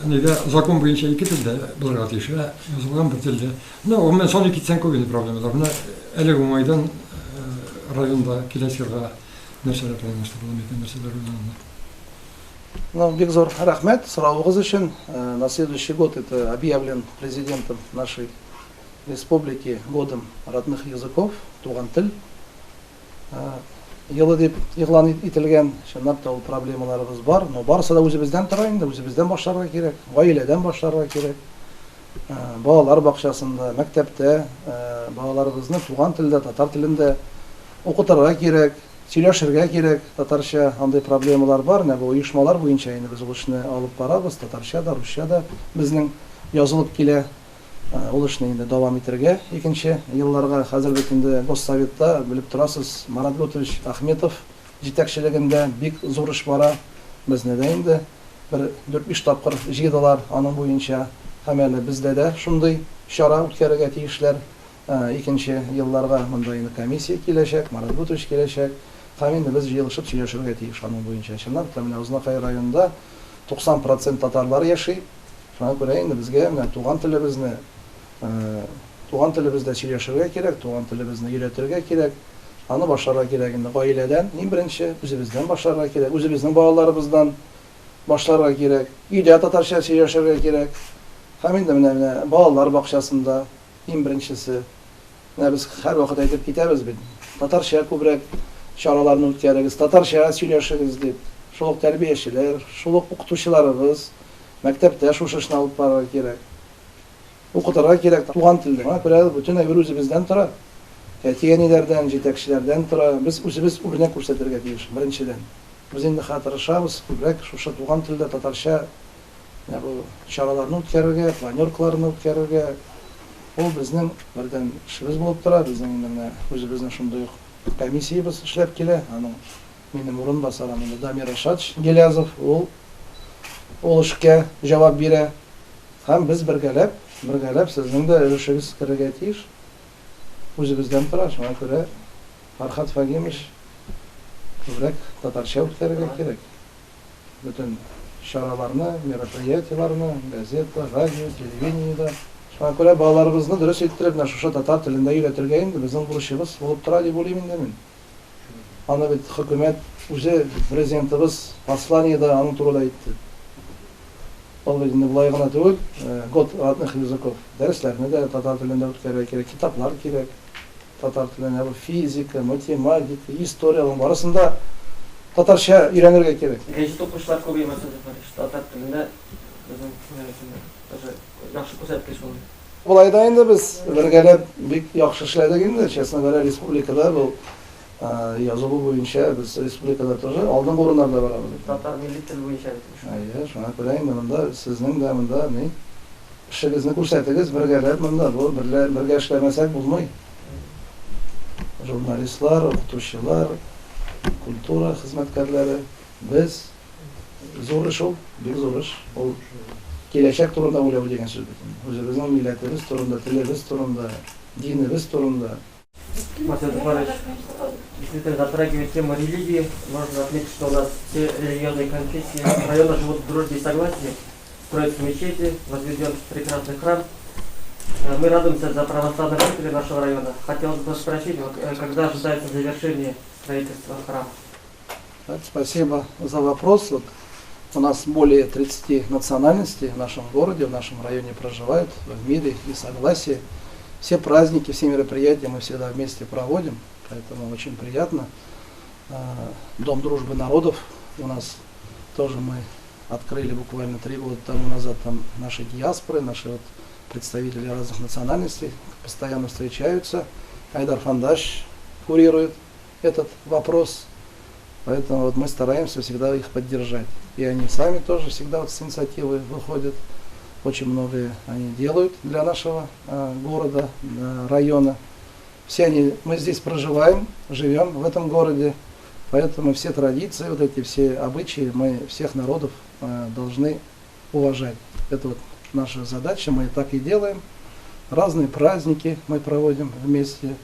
Нидә закон буенча ике телдә булырга тиеш, ә язылган бер телдә. Менә гомумән саный китсәң күп инде проблемалар. Менә әлеге уңайдан районда киләсе елга нәрсәләр планлаштырыла микән, нәрсәләр уйланыла? Ну, бик зур рәхмәт соравыгыз өчен. На следующий год это объявлен президентом нашей республики годом родных языков, туган тел. Елы дип игълан ителгән. Чынлап та ул проблемаларыбыз бар, но барысы да үзебездән тора инде, үзебездән башларга кирәк, гаиләдән башларга кирәк. Балалар бакчасында, мәктәптә балаларыбызны туган телдә, татар телендә укытырга кирәк, сөйләшергә кирәк татарча. Андый проблемалар бар. Менә бу оешмалар буенча инде без ул эшне алып барабыз, татарча да, русча да безнең язылып килә. Ул эшне инде дәвам итәргә икенче елларга. Хәзер бит инде Госсоветта, белеп торасыз, Марат Готович Ахметов җитәкчелегендә бик зур эш бара. Безне дә инде бер дүрт-биш тапкыр җыйдылар аның буенча. Һәм әле бездә дә шундый чара үткәрергә тиешләр. Икенче елларга монда инде комиссия киләчәк, Марат Готович киләчәк. Һәм инде без җыелышып сөйләшергә тиеш аның буенча. Чынлап та, менә Азнакай районында 90 процент татарлар яши. Шуңа күрә инде безгә менә туган телебезне, туган телебездә сөйләшергә кирәк, туган телебезне өйрәтергә кирәк. Аны башларга кирәк инде гаиләдән, иң беренче, үзебездән башларга кирәк, үзебезнең балаларыбыздан башларга кирәк. Өйдә татарча сөйләшергә кирәк. Һәм инде менә менә балалар бакчасында иң беренчесе. Менә без һәрвакыт әйтеп китәбез бит, татарча күбрәк чараларны үткәрегез, татарча сөйләшегез дип. Шул ук тәрбиячеләр, шул ук укытучыларыбыз Мәктәптә шушы эшне алып барырга кирәк. Укытырга кирәк туган телдә. Шуңа күрә бөтен әйбер үзебездән тора. Әти-әниләрдән, җитәкчеләрдән тора. Без үзебез үрнәк күрсәтергә тиеш, беренчедән. Без инде хәзер тырышабыз күбрәк шушы туган телдә татарча менә бу чараларны үткәрергә, планеркаларны үткәрергә. Ул безнең бердәм эшебез булып тора. Безнең инде менә үзебезнең шундый ук комиссиябез эшләп килә. Аның Минем урынбасарым инде Дамир Рашатович Гилязов, ул ул эшкә җавап бирә. Һәм без бергәләп, бергәләп сезнең дә өлешегез керергә тиеш. Үзебездән тора, шуңа күрә Фархат Фагимович күбрәк татарча үткәрергә кирәк. Бөтен чараларны, мероприятиеләрне, газета, радио, телевидениедә. Шуңа күрә балаларыбызны дөрес иттереп менә шушы татар телендә өйрәтергә инде безнең бурычыбыз булып тора дип уйлыйм инде мин. Аны бит хөкүмәт үзе, президентыбыз посланиедә аның турында әйтте. Ул бит инде болай гына түгел, год родных языков. Дәресләрне дә татар телендә үткәрергә кирәк, китаплар кирәк татар телендә, бу физика, математика, история, аның барысын да татарча өйрәнергә кирәк. Гәҗит укучылар күбәя, Марсель Зөфәрович, татар телендә безнең тоже яхшы күрсәткеч ул. Болай да инде без бергәләп бик яхшы эшләдек инде, честно говоря, республикада бу язылу буенча без республикада тоже алдынгы урыннарда барабыз. Татар милли тел буенча бит. Әйе, шуңа күрә инде монда сезнең дә монда ни эшегезне күрсәтегез бергәләп монда бу берлә бергә эшләмәсәк булмый. Журналистлар, укытучылар, культура хезмәткәрләре, без Зур эш ул, бик зур эш. Ул киләчәк турында уйлау дигән сүз бит инде. Үзебезнең милләтебез турында, телебез турында, динебез турында. Марсель Зуфарович, действительно затрагивает тему религии. Можно отметить, что у нас все религиозные конфессии района живут в дружбе и согласии. Строятся мечети, возведен прекрасный храм. Мы радуемся за православных жителей нашего района. Хотелось бы спросить, вот, когда ожидается завершение строительства храма? Так, спасибо за вопрос. Вот у нас более 30 национальностей в нашем городе, в нашем районе проживают в мире и согласии. Все праздники, все мероприятия мы всегда вместе проводим, поэтому очень приятно. Дом дружбы народов у нас тоже мы открыли буквально 3 года тому назад. Там наши диаспоры, наши вот представители разных национальностей постоянно встречаются. Айдар Фандаш курирует этот вопрос. Поэтому вот мы стараемся всегда их поддержать. И они сами тоже всегда вот с инициативой выходят. Очень многое они делают для нашего города, района. Все они, мы здесь проживаем, живем в этом городе, поэтому все традиции, вот эти все обычаи мы всех народов должны уважать. Это вот наша задача, мы так и делаем. Разные праздники мы проводим вместе.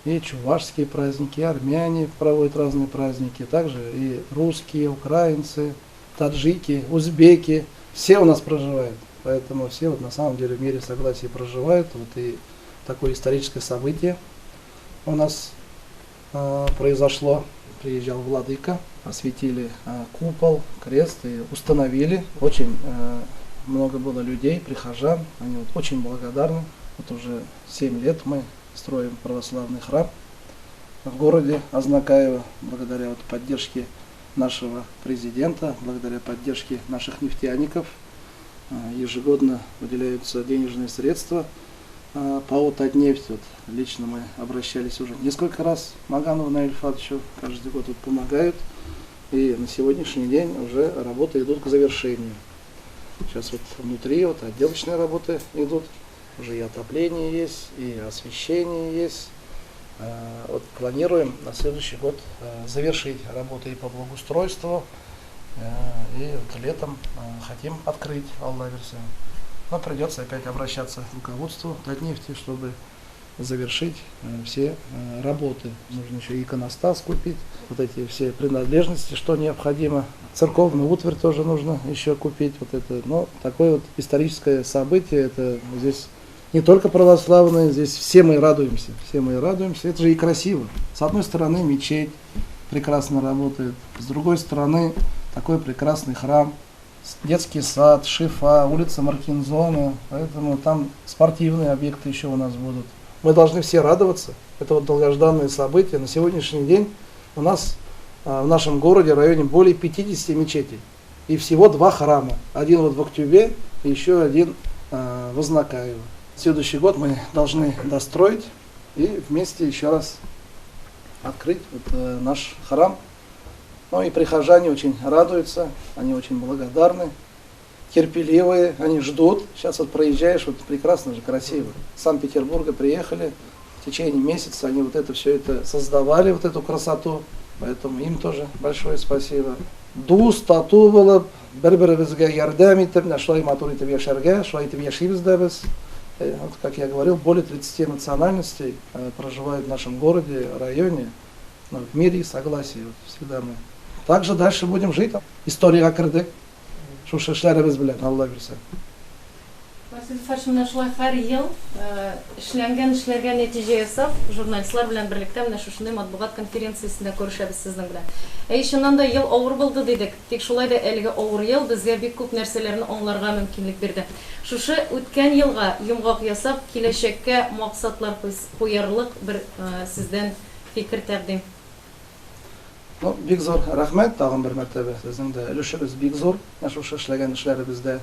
И чувашские праздники, и армяне проводят разные праздники, также и русские, украинцы, таджики, узбеки. Все у нас проживают. Поэтому все вот на самом деле в мире согласии проживают. Вот и такое историческое событие у нас произошло. Приезжал владыка, осветили купол, крест и установили. Очень много было людей, прихожан, они вот очень благодарны. Вот уже 7 лет мы строим православный храм в городе Азнакаево, благодаря вот поддержке нашего президента, благодаря поддержке наших нефтяников. Ежегодно выделяются денежные средства по «Татнефть». Вот лично мы обращались уже несколько раз к Маганову Наилю Ильфатовичу, каждый год вот помогают. И на сегодняшний день уже работы идут к завершению. Сейчас вот внутри вот отделочные работы идут, уже и отопление есть, и освещение есть. Вот планируем на следующий год завершить работы и по благоустройству, и вот летом хотим открыть, Алла бирсә. Но придется опять обращаться к руководству Татнефти, чтобы завершить все работы. Нужно еще иконостас купить, вот эти все принадлежности, что необходимо. Церковный утварь тоже нужно еще купить. Вот это, но такое вот историческое событие, это здесь не только православные, здесь все мы радуемся, все мы радуемся. Это же и красиво. С одной стороны, мечеть прекрасно работает, с другой стороны, такой прекрасный храм, детский сад, Шифа, улица Маркинзона, поэтому там спортивные объекты еще у нас будут. Мы должны все радоваться. Это вот долгожданное событие. На сегодняшний день у нас в нашем городе, районе более 50 мечетей. И всего два храма. Один вот в Актюбе и еще один в Азнакаево. Следующий год мы должны достроить и вместе еще раз открыть вот наш храм. Ну и прихожане очень радуются, они очень благодарны, терпеливые, они ждут. Сейчас вот проезжаешь, вот прекрасно же, красиво. С Санкт-Петербурга приехали, в течение месяца они вот это все это создавали, вот эту красоту. Поэтому им тоже большое спасибо. Дус, тату булып, бер-беребезгә ярдәм итеп, менә шулай матур итеп яшәргә, шулай итеп яшибез дә без. Вот, как я говорил, более 30 национальностей проживают в нашем городе, районе, но в мире и согласии. Вот всегда мы. Также дальше будем жить. Историягә кердек. Шушы эшләребез белән, Алла бирсә. Марсель Зөфәрович, менә шулай һәр ел эшләнгән эшләргә нәтиҗә ясап, журналистлар белән берлектә менә шушындый матбугат конференциясендә күрешәбез сезнең белән. Әй, чыннан да ел авыр булды дидек. Тик шулай да әлеге авыр ел безгә бик күп нәрсәләрне аңларга мөмкинлек бирде. Шушы үткән елга йомгак ясап, киләчәккә максатлар куярлык бер сездән фикер тәкъдим. Ну, бик зур рәхмәт тагын бер мәртәбә. Сезнең дә өлешегез бик зур. Менә шушы эшләгән эшләребездә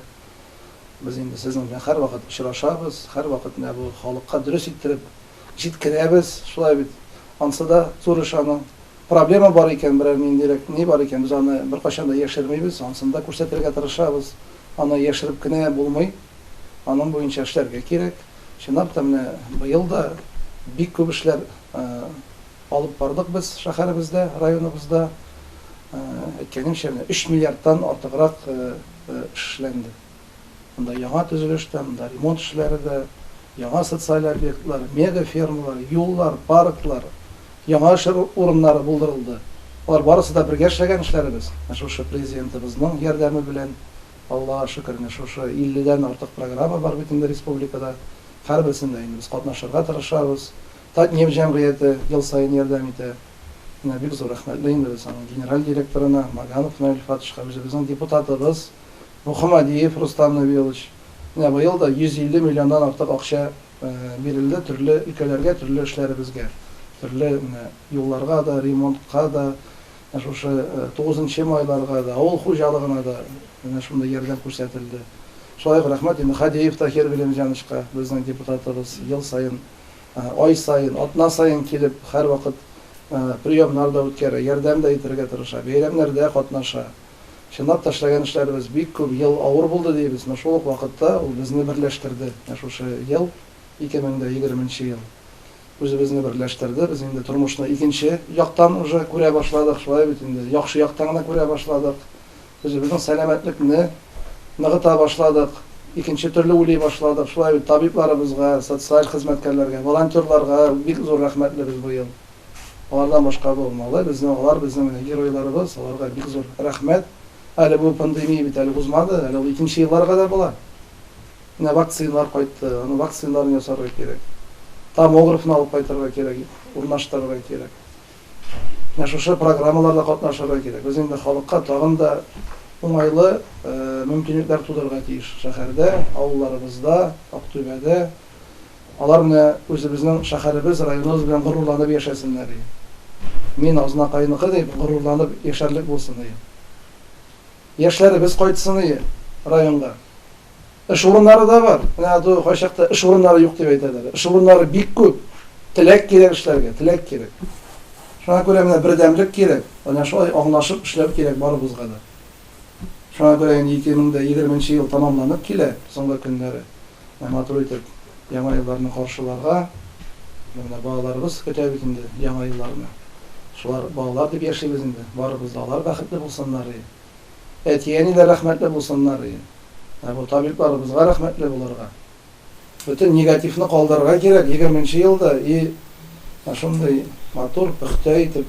без инде сезнең белән һәрвакыт очрашабыз, һәрвакыт менә бу халыкка дөрес иттереп җиткерәбез. Шулай бит. Ансы да зур эш аның. Проблема бар икән, берәр ниндирәк ни бар икән, без аны беркайчан да яшермибез, анысын да күрсәтергә тырышабыз. Аны яшереп кенә булмый. Аның буенча эшләргә кирәк. Чынлап та менә быел да бик күп эшләр алып бардык без шәһәребездә, районыбызда. Әйткәнемчә, менә 3 миллиардтан артыграк эш эшләнде. Монда яңа төзелеш тә, монда ремонт эшләре дә, Яңа социаль объектлар, мега-фермалар, юллар, парклар, яңа эш урыннары булдырылды. Алар барысы да бергә эшләгән эшләребез. Менә шушы Президентыбызның ярдәме белән, Аллага шөкер, менә шушы 50 дән артык программа бар бит инде республикада. Һәрберсендә инде без катнашырга тырышабыз. Татнефть җәмгыяте ел саен ярдәм итә. Менә бик зур рәхмәтле инде без аның генераль директорына, Маганов Наил Фатышка, үзебезнең депутатыбыз Мөхәммәдиев Рустам Нәбиуллович. Менә быел да 150 миллионнан артык акча бирелде төрле өлкәләргә, төрле эшләребезгә. Төрле менә юлларга да, ремонтка да, менә шушы тугызынчы майларга да, авыл хуҗалыгына да менә шундый ярдәм күрсәтелде. Шулай ук рәхмәт инде Хадиев Таһир Галимҗановичка, безнең депутатыбыз, ел саен, ай саен, атна саен килеп, һәрвакыт приемнар да үткәрә, ярдәм дә итәргә тырыша, бәйрәмнәрдә катнаша. Чынлап та эшләгән эшләребез бик күп, ел авыр булды дибез, но шул ук вакытта ул безне берләштерде. Менә шушы ел, 2020 нче ел үзебезне берләштерде. Без инде тормышны икенче яктан уже күрә башладык, шулай бит инде, яхшы яктан гына күрә башладык. Үзебезнең сәламәтлекне ныгыта башладык, икенче төрле уйлый башладык. Шулай бит, табибларыбызга, социаль хезмәткәрләргә, волонтерларга бик зур рәхмәтлебез быел. Алардан башка булмалы. Безнең, алар безнең менә геройларыбыз, аларга бик зур рәхмәт. Әле бу пандемия бит әле узмады, әле ул икенче елларга да була. Менә вакциналар кайтты, аның вакциналарын ясарга кирәк. Томографны алып кайтырга кирәк, урнаштырырга кирәк. Менә шушы программаларда катнашырга кирәк. Без инде халыкка тагын да уңайлы мөмкинлекләр тудырырга тиеш шәһәрдә, авылларыбызда, Актүбәдә. Алар менә үзебезнең шәһәребез, районыбыз белән горурланып яшәсеннәр ие. Мин Азнакайныкы дип горурланып яшәрлек булсын ие. Яшьләребез кайтсын ие районга. Эш урыннары да бар. Менә ату кайчакта эш урыннары юк дип әйтәләр. Эш урыннары бик күп. Теләк кирәк эшләргә, теләк кирәк. Шуңа күрә менә бердәмлек кирәк. Менә шулай аңлашып эшләү кирәк барыбызга да. Шуңа күрә инде 2020 ел тәмамланып килә, соңгы көннәре. Менә матур итеп Яңа елларны каршыларга, менә балаларыбыз көтә бит инде Яңа елларны. Шулар балалар дип яшибез инде, барыбыз да алар бәхетле булсыннар и. Әти-әниләр рәхмәтле булсыннар и. Менә бу табибларыбызга рәхмәтле булырга. Бөтен негативны калдырырга кирәк егерменче елда и менә шундый матур, пөхтә итеп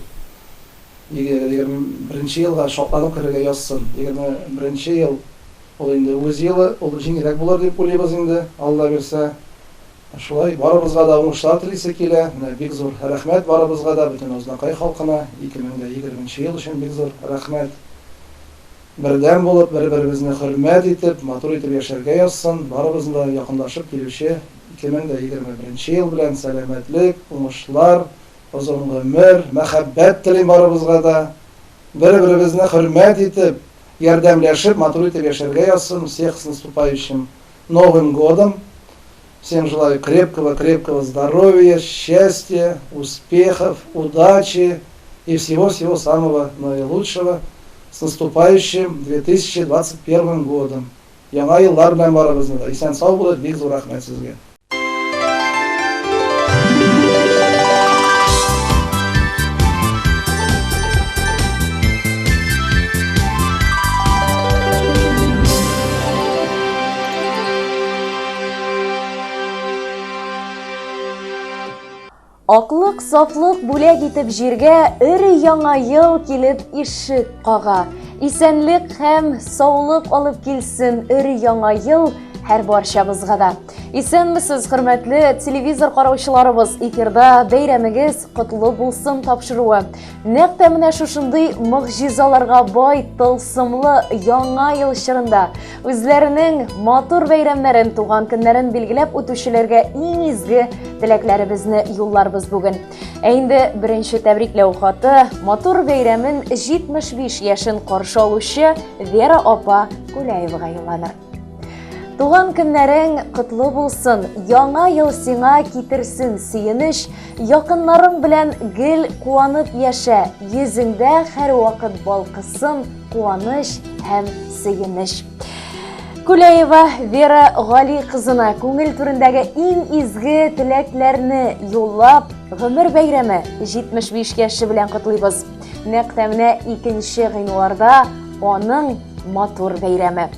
21 елга шатланып керергә язсын. 21 ел ул инде үз елы, ул җиңелрәк булыр дип уйлыйбыз инде, Алла бирсә. Шулай, барыбызга да уңышлар телисе килә. Менә бик зур рәхмәт барыбызга да, бөтен Азнакай халкына 2020 ел өчен бик зур рәхмәт. Бердәм булып, бер-беребезне хөрмәт итеп, матур итеп яшәргә язсын. Барыбызны да якынлашып килүче 2021 ел белән сәламәтлек, уңышлар, Озын гомер, мәхәббәт телим барыбызга да. Бер-беребезне хөрмәт итеп, ярдәмләшеп, матур итеп яшәргә язсын. Всех с наступающим Новым годом! Всем желаю крепкого-крепкого здоровья, счастья, успехов, удачи и всего-всего самого наилучшего. С наступающим 2021 годом! Яңа еллар белән барыбызны да! Исән-сау булыйк, бик зур рәхмәт сезгә! Аклык, сафлык бүләк итеп җиргә өр-яңа ел килеп ишек кага. Исәнлек һәм саулык алып килсен өр-яңа ел һәр барчабызга да. Исәнмесез, хөрмәтле телевизор караучыларыбыз, эфирда бәйрәмегез котлы булсын тапшыруы. Нәкъ тә менә шушындый могҗизаларга бай тылсымлы яңа ел чорында үзләренең матур бәйрәмнәрен, туган көннәрен билгеләп үтүчеләргә иң изге теләкләребезне юлларбыз бүген. Ә инде беренче тәбрикләү хаты матур бәйрәмен 75 яшен каршы алучы Вера апа Куляевага юлланыр. Туган көннәрең котлы булсын, яңа ел сиңа китерсен сөенеч, якыннарың белән гел куанып яшә, йөзеңдә һәрвакыт балкысын куаныч һәм сөенеч. Күләева Вера Гали кызына күңел түрендәге иң изге теләкләрне юллап, гомер бәйрәме 75 яше белән котлыйбыз. Нәкъ тә менә 2 гыйнварда аның матур бәйрәме.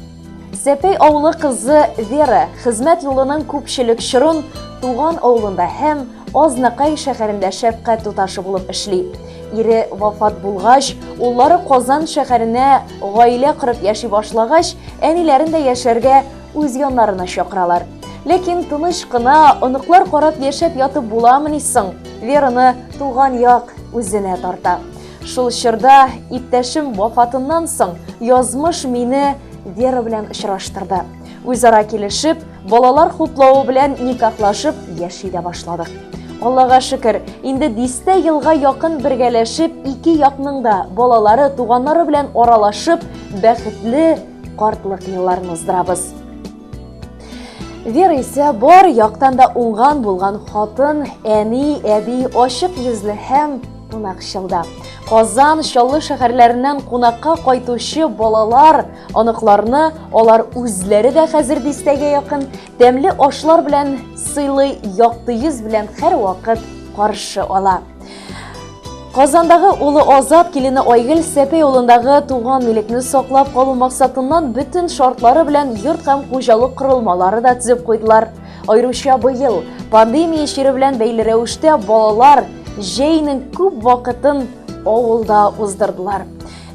Сәпәй авылы кызы Вера хезмәт юлының күпчелек чорын туган авылында һәм Азнакай шәһәрендә шәфкать туташы булып эшли. Ире вафат булгач, уллары Казан шәһәренә гаилә корып яши башлагач, әниләрен дә яшәргә үз яннарына чакыралар. Ләкин тыныч кына оныклар карап яшәп ятып буламыни соң? Вераны туган як үзенә тарта. Шул чорда иптәшем вафатыннан соң язмыш мине Вера белән очраштырды. Үзара килешеп, балалар хуплавы белән никахлашып яши дә башладык. Аллага шөкер, инде дистә елга якын бергәләшеп, ике якның да балалары, туганнары белән аралашып, бәхетле картлык елларын уздырабыз. Вера исә бар яктан да уңган булган хатын, әни, әби, ачык йөзле һәм кунакчыл да. Казан, Чаллы шәһәрләреннән кунакка кайтучы балалар, оныкларны алар үзләре дә хәзер дистәгә якын тәмле ашлар белән сыйлый, якты йөз белән һәрвакыт каршы ала. Казандагы улы Азат килене Айгөл Сәпәй авылындагы туган милекне саклап калу максатыннан бөтен шартлары белән йорт һәм хуҗалык корылмалары да төзеп куйдылар. Аеруча быел пандемия чире белән бәйле рәвештә балалар җәйнең күп вакытын авылда уздырдылар.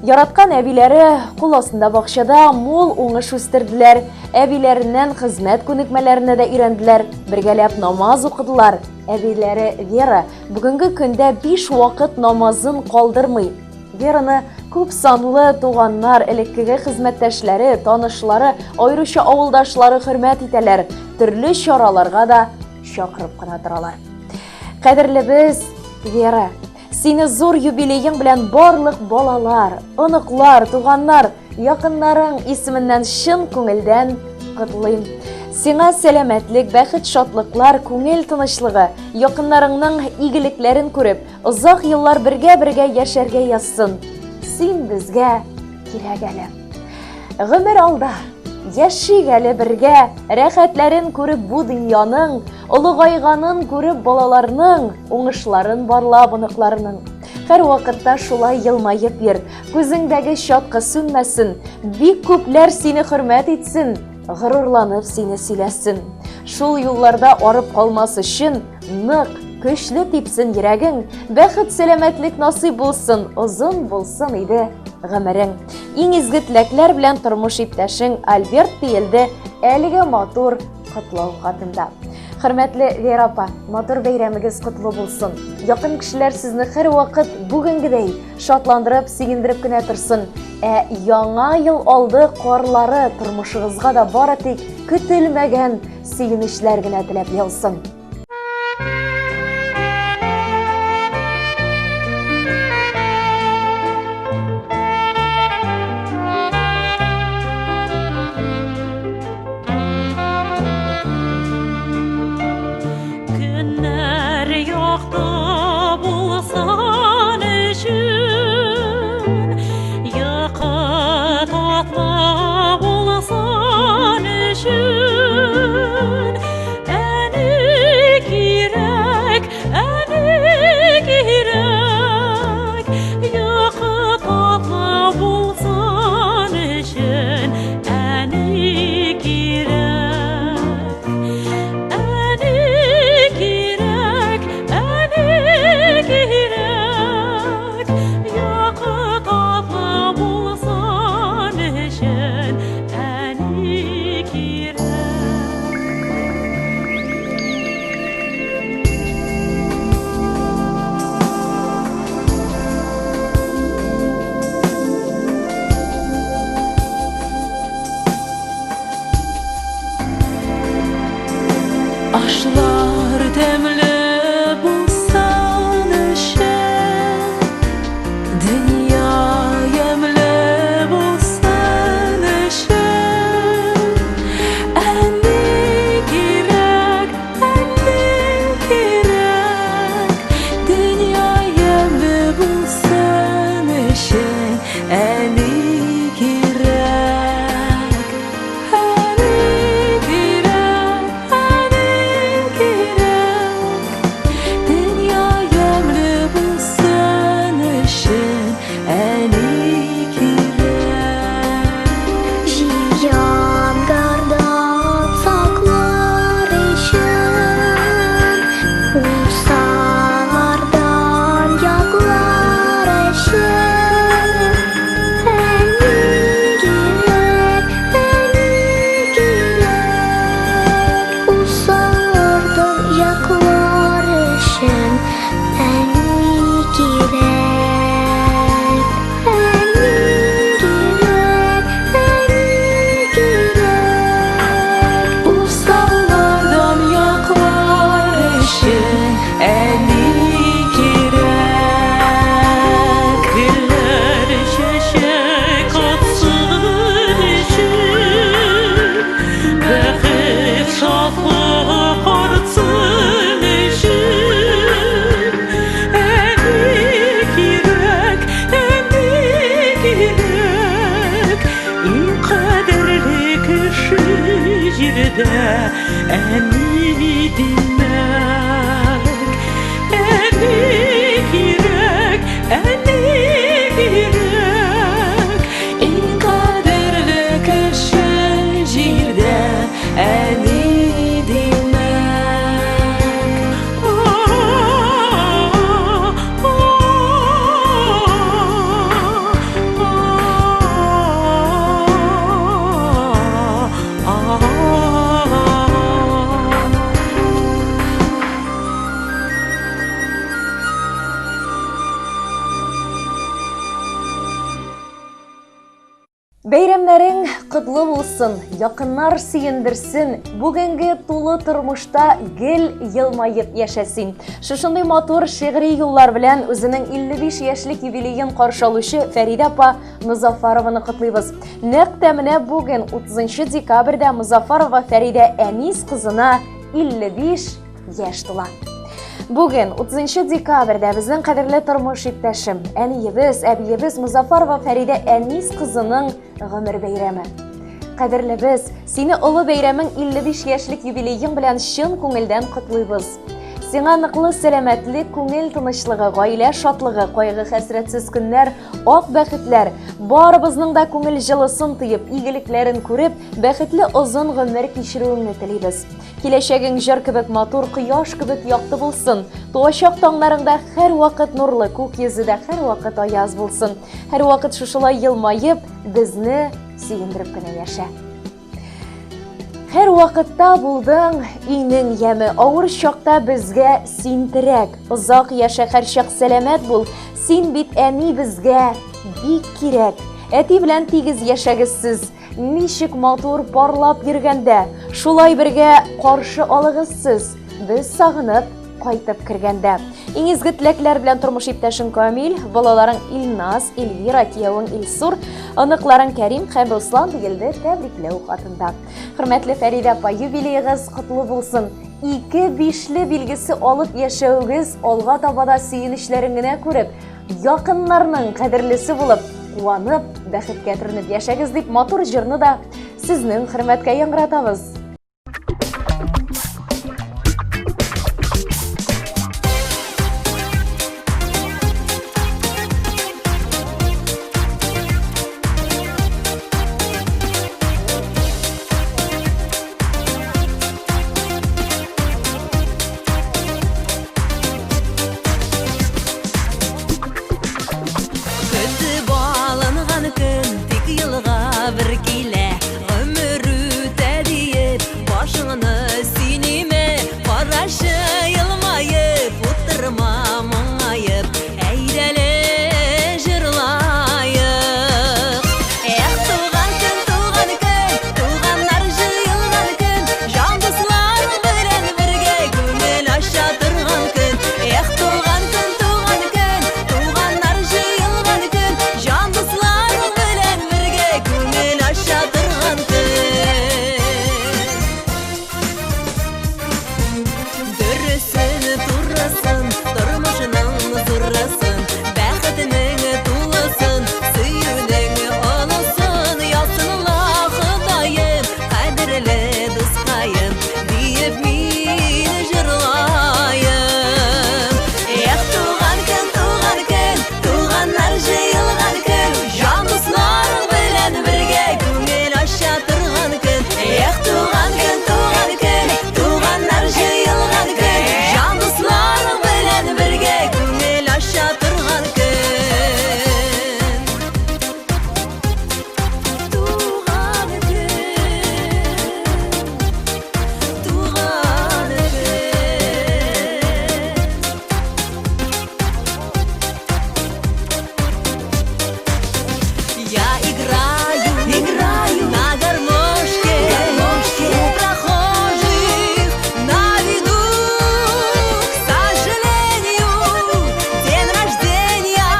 Яраткан әбиләре кул астында бакчада мул уңыш үстерделәр, әбиләреннән хезмәт күнекмәләренә дә өйрәнделәр, бергәләп намаз укыдылар. Әбиләре Вера бүгенге көндә биш вакыт намазын калдырмый. Вераны күп санлы туганнар, элеккеге хезмәттәшләре, танышлары, аеруча авылдашлары хөрмәт итәләр, төрле чараларга да чакырып кына торалар. Кадерлебез Вера, сине зур юбилеең белән барлык балалар, оныклар, туганнар, якыннарың исеменнән чын күңелдән котлыйм. Сиңа сәламәтлек, бәхет, шатлыклар, күңел тынычлыгы, якыннарыңның игелекләрен күреп, озак еллар бергә-бергә яшәргә язсын. Син безгә кирәк әле. Гомер алда. Яшик әле бергә, рәхәтләрен күреп бу дөньяның, олыгайганын күреп балаларның, уңышларын барлап оныкларның. Һәр вакытта шулай елмаеп йөр, күзеңдәге чаткы сүнмәсен, бик күпләр сине хөрмәт итсен, горурланып сине сөйләсен. Шул юлларда арып калмас өчен нык, көчле типсен йөрәгең, бәхет, сәламәтлек насыйп булсын, озын булсын иде гомерең. Иң изге теләкләр белән тормыш иптәшең Альберт диелде әлеге матур котлау хатында. Хөрмәтле Вера апа, матур бәйрәмегез котлы булсын. Якын кешеләр сезне һәрвакыт бүгенгедәй шатландырып, сөендереп кенә торсын. Ә яңа ел алды карлары тормышыгызга да бары тик көтелмәгән сөенечләр генә теләп яусын. Көннәр якты булсын өчен, йокы татлы булсын өчен, әни кирәк, әни кирәк, йокы татлы булсын өчен, әни кирәк. Әни кирәк, әни кирәк, йокы татлы булсын өчен, әни кирәк. Ашлар тәмле булсын өчен, Дөнья ямьле булсын өчен, Әни кирәк, әни кирәк, Дөнья ямьле булсын өчен, Әни кирәк. Әни кирәк, әни кирәк. җирдә әни димәк. Әни кирәк, әни кирәк. Иң кадерле кеше җирдә әни димәк. Бәйрәмнәрең котлы булсын, якыннар сөендерсен, бүгенге тулы тормышта гел елмаеп яшәсен. Шушындый матур шигъри юллар белән үзенең 55 яшьлек юбилеен каршы алучы Фәридә апа Мозафарованы котлыйбыз. Нәкъ тә менә бүген 30 декабрьдә Мозафарова Фәридә Әнис кызына 55 яшь тула. Бүген 30 декабрьдә безнең кадерле тормыш иптәшем, әниебез, әбиебез Музафарова Фәридә Әнис кызының гомер бәйрәме. Кадерлебез, сине олы бәйрәмең 55 яшьлек юбилеең белән чын күңелдән котлыйбыз. Сиңа ныклы сәламәтлек, күңел тынычлыгы, гаилә шатлыгы, кайгы-хәсрәтсез көннәр, ак бәхетләр, барыбызның да күңел җылысын тоеп, игелекләрен күреп, бәхетле озын гомер кичерүеңне телибез. Киләчәгең җыр кебек матур, кояш кебек якты булсын. Туачак таңнарыңда һәрвакыт нурлы, күк йөзе дә һәрвакыт аяз булсын. Һәрвакыт шушылай елмаеп, безне сөендереп кенә яшә. Һәр вакытта булдың өйнең яме, авыр чакта безгә син терәк. Озак яшә, һәрчак сәламәт бул. Син бит әни безгә бик кирәк. Әти белән тигез яшәгез сез. Ничек матур парлап йөргәндә, шулай бергә каршы алыгыз сез, без сагынып кайтып кергәндә. Иң изге теләкләр белән тормыш иптәшең Камил, балаларың Илназ, Эльвира, киявең Илсур, оныкларың Кәрим һәм Руслан диелде тәбрикләү хатында. Хөрмәтле Фәридә апа, юбилеегыз котлы булсын. Ике бишле билгесе алып яшәвегез алга таба да сөенечләрен генә күреп, Якыннарның кадерлесе булып, куанып, бәхеткә төренеп яшәгез дип матур җырны да сезнең хөрмәткә яңгыратабыз. Көтеп алынган көн тик елга бер килә. Гомер үтә диеп, башыңны сөйниме? Карашы елмаеп, утырма моңаеп. Әйдәле җырлаек. Эх, туган көн, туган көн, туганнар җыелган көн, җан дуслар белән бергә күңел ача торган көн. Эх, туган көн, туган көн, туганнар җыелган көн, җан дуслар белән бергә күңел ача торган көн. Дөресен, турысын, тормышның зурысын, бәхетнең тулысын, сөюнең олысын язсын ла Ходаем, кадерле дускаем, диеп мин җырлаем. Эх, туган көн, туган көн, туганнар җыелган көн, җан дуслар белән бергә күңел ача торган көн. Эх, туган көн, туган көн, туганнар җыелган көн, җан дуслар белән бергә күңел ача торган көн. Туган көн, туган көн. Я играю, играю на гармошке, гармошке у прохожих на виду. К сожалению, день рождения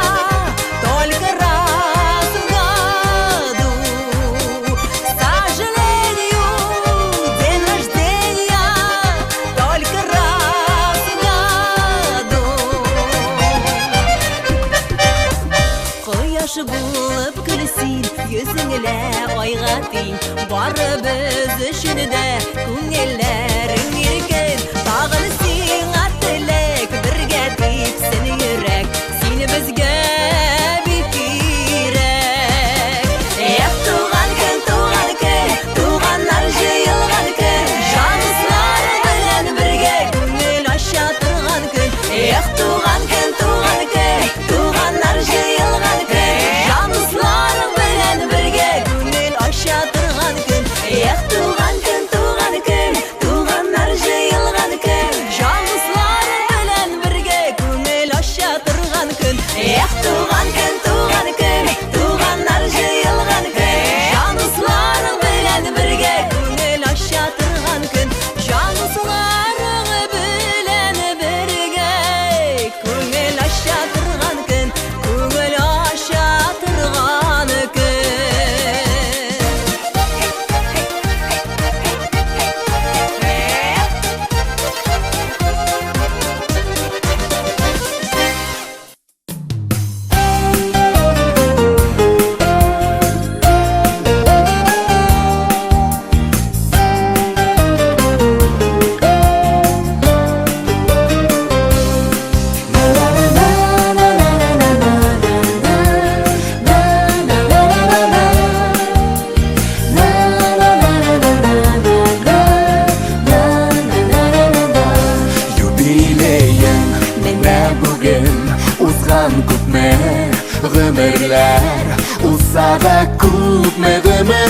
только раз в году. К сожалению, день рождения только раз в году. Кояш булып көл син, йөзең лә айга тиң. Барыбыз өчен дә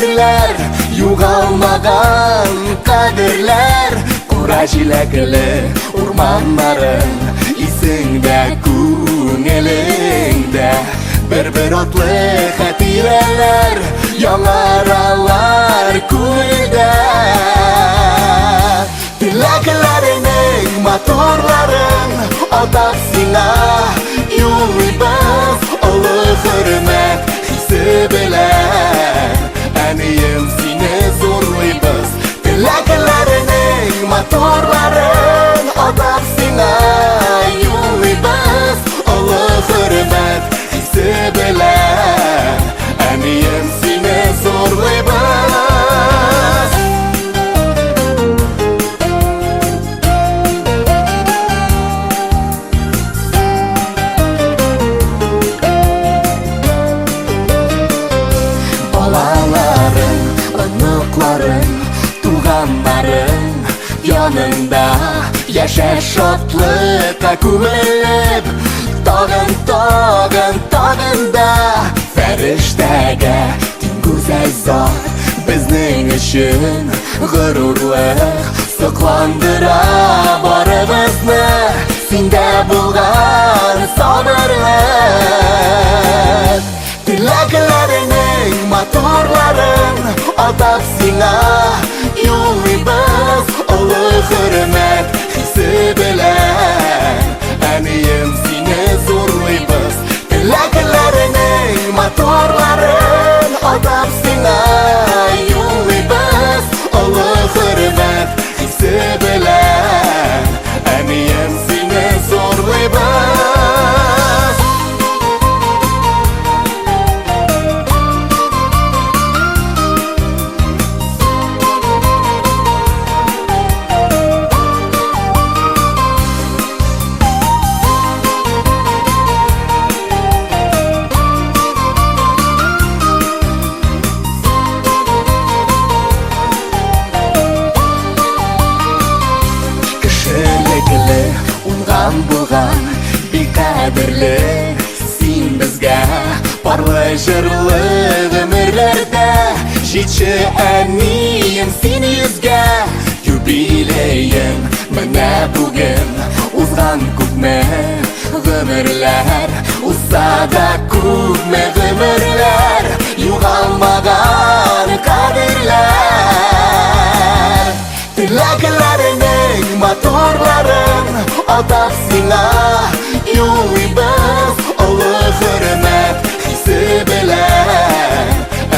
хәтерләр, югалмаган кадерләр. Кура җиләкле урманнарың исеңдә, күңелеңдә. Бер-бер атлы хатирәләр яңаралар күңелдә. Теләкләреңнең матурларын атап сиңа юллыйбыз олы хөрмәт хисе белән. Әнием, сине зурлыйбыз. Теләкләреңнең матурларын атап сиңа юллыйбыз олы хөрмәт хисе белән. Әнием, сине зурлыйбыз. Балаларың, оныкларың, туганнарың янында яшә шатлыкка күмелеп, тагын, тагын, тагын да фәрештәгә тиң гүзәл зат безнең өчен горурлык сокландыра барыбызны синдә булган сабырлык. Теләкләреңнең матурларын атап сиңа юллыйбыз олы хөрмәт хисе белән. Әнием, сине зурлыйбыз. Теләкләреңнең матурларын атап сиңа юллыйбыз олы хөрмәт хисе белән. Әнием, сине зурлыйбыз. Кешелекле, уңган булган, бик кадерле син безгә. Парлы җырлы гомерләрдә җитше, әнием, син йөзгә. Юбилеең менә бүген, узган күпме гомерләр, узса да күпме гомерләр, югалмаган кадерләр. Теләкләреңнең матурларын атап сиңа юллыйбыз олы хөрмәт хисе белән.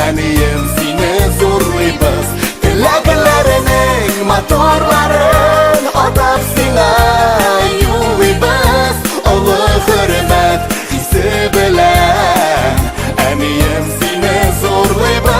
Әнием, сине зурлыйбыз. Теләкләреңнең матурларын атап сиңа юллыйбыз олы хөрмәт хисе белән. Әнием, сине зурлыйбыз.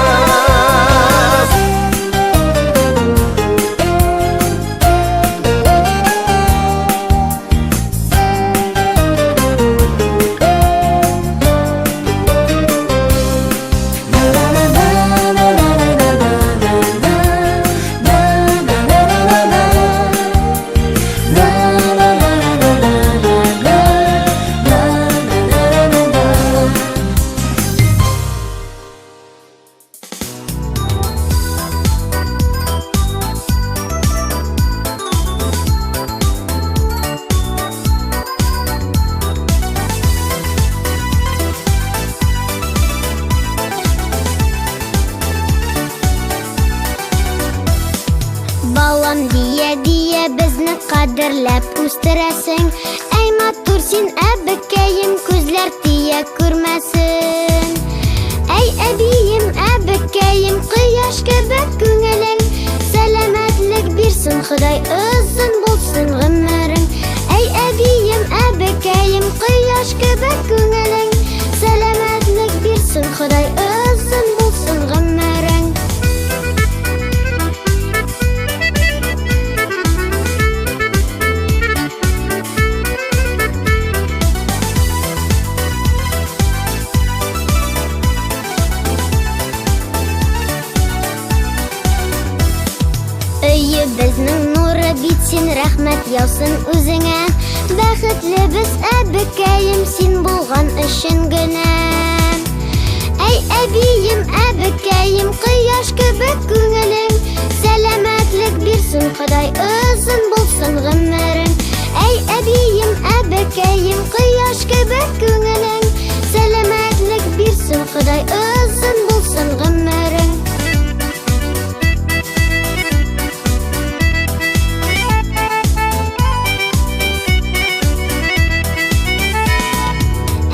Балам дия-дия безне кадерләп үстерәсең. Әй матур син, әбекәем, күзләр тия күрмәсен. Әй әбием, әбекәем, кояш кебек күңелең. Сәламәтлек бирсен Ходай, озын булсын гомерең. Әй әбием, әбекәем, кояш кебек күңелең. Сәламәтлек бирсен Ходай, озын булсын гомерең. Өебезнең нуры бит син, рәхмәт яусын үзеңә. Бәхетле без, әбекәем, син булган өчен генә. Әй, әбием, әбекәем, кояш кебек күңелең. Сәламәтлек бирсен Ходай, озын булсын гомерең. Әй, әбием, әбекәем, кояш кебек күңелең. Сәламәтлек бирсен Ходай, озын булсын гомерең.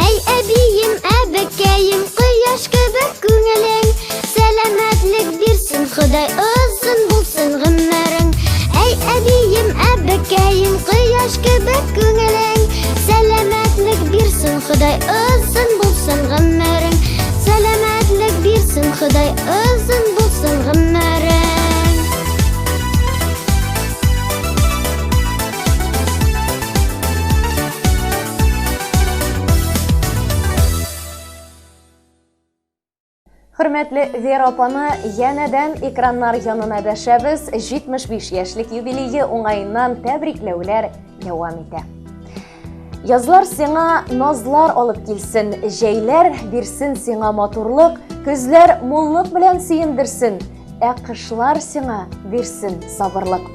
Әй, әбием, әбекәем, кояш кебек күңелең. Сәламәтлек бирсен Ходай, озын булсын гомерең. Әй, әбием, әбекәем, кояш кебек күңелең. Сәламәтлек бирсен Ходай, озын булсын гомерең. Сәламәтлек бирсен Ходай, озын булсын гомерең. Хөрмәтле Вера апаны янәдән экраннар янына дәшәбез. 75 яшьлек юбилее уңаеннан тәбрикләүләр дәвам итә. Язлар сиңа назлар алып килсен, җәйләр бирсен сиңа матурлык, көзләр муллык белән сөендерсен, ә кышлар сиңа бирсен сабырлык.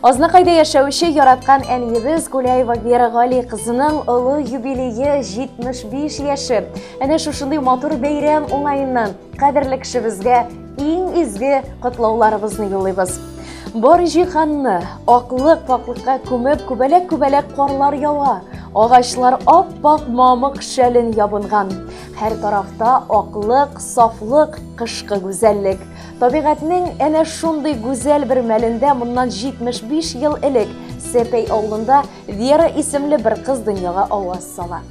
Азнакайда яшәүче яраткан әниебез Гуляева Вера Гали кызының олы юбилее 75 яше. Әнә шушындый матур бәйрәм уңаеннан кадерле кешебезгә иң изге котлауларыбызны юллыйбыз. Бар җиһанны аклык паклыкка күмеп, күбәләк-күбәләк карлар ява. Агачлар ап-ак мамык шәлен ябынган. Һәр тарафта аклык, сафлык, кышкы гүзәллек. Табигатьнең әнә шундый гүзәл бер мәлендә моннан 75 ел элек Сәпәй авылында Вера исемле бер кыз дөньяга аваз сала.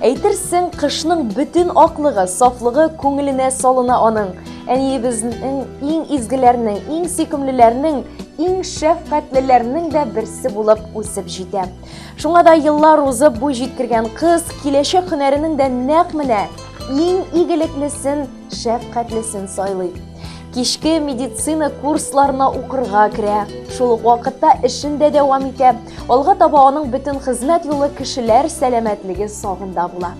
Әйтерсең, кышның бөтен аклыгы, сафлыгы күңеленә салына аның. Әниебезнең иң изгеләрнең, иң сөйкемлеләрнең, иң шәфкатьлеләрнең дә берсе булып үсеп җитә. Шуңа да еллар узып буй җиткергән кыз киләчәк һөнәренең дә нәкъ менә иң игелеклесен, шәфкатьлесен сайлый. Кичке медицина курсларына укырга керә. Шул ук вакытта эшен дә дәвам итә. Алга таба аның бөтен хезмәт юлы кешеләр сәламәтлеге сагында була.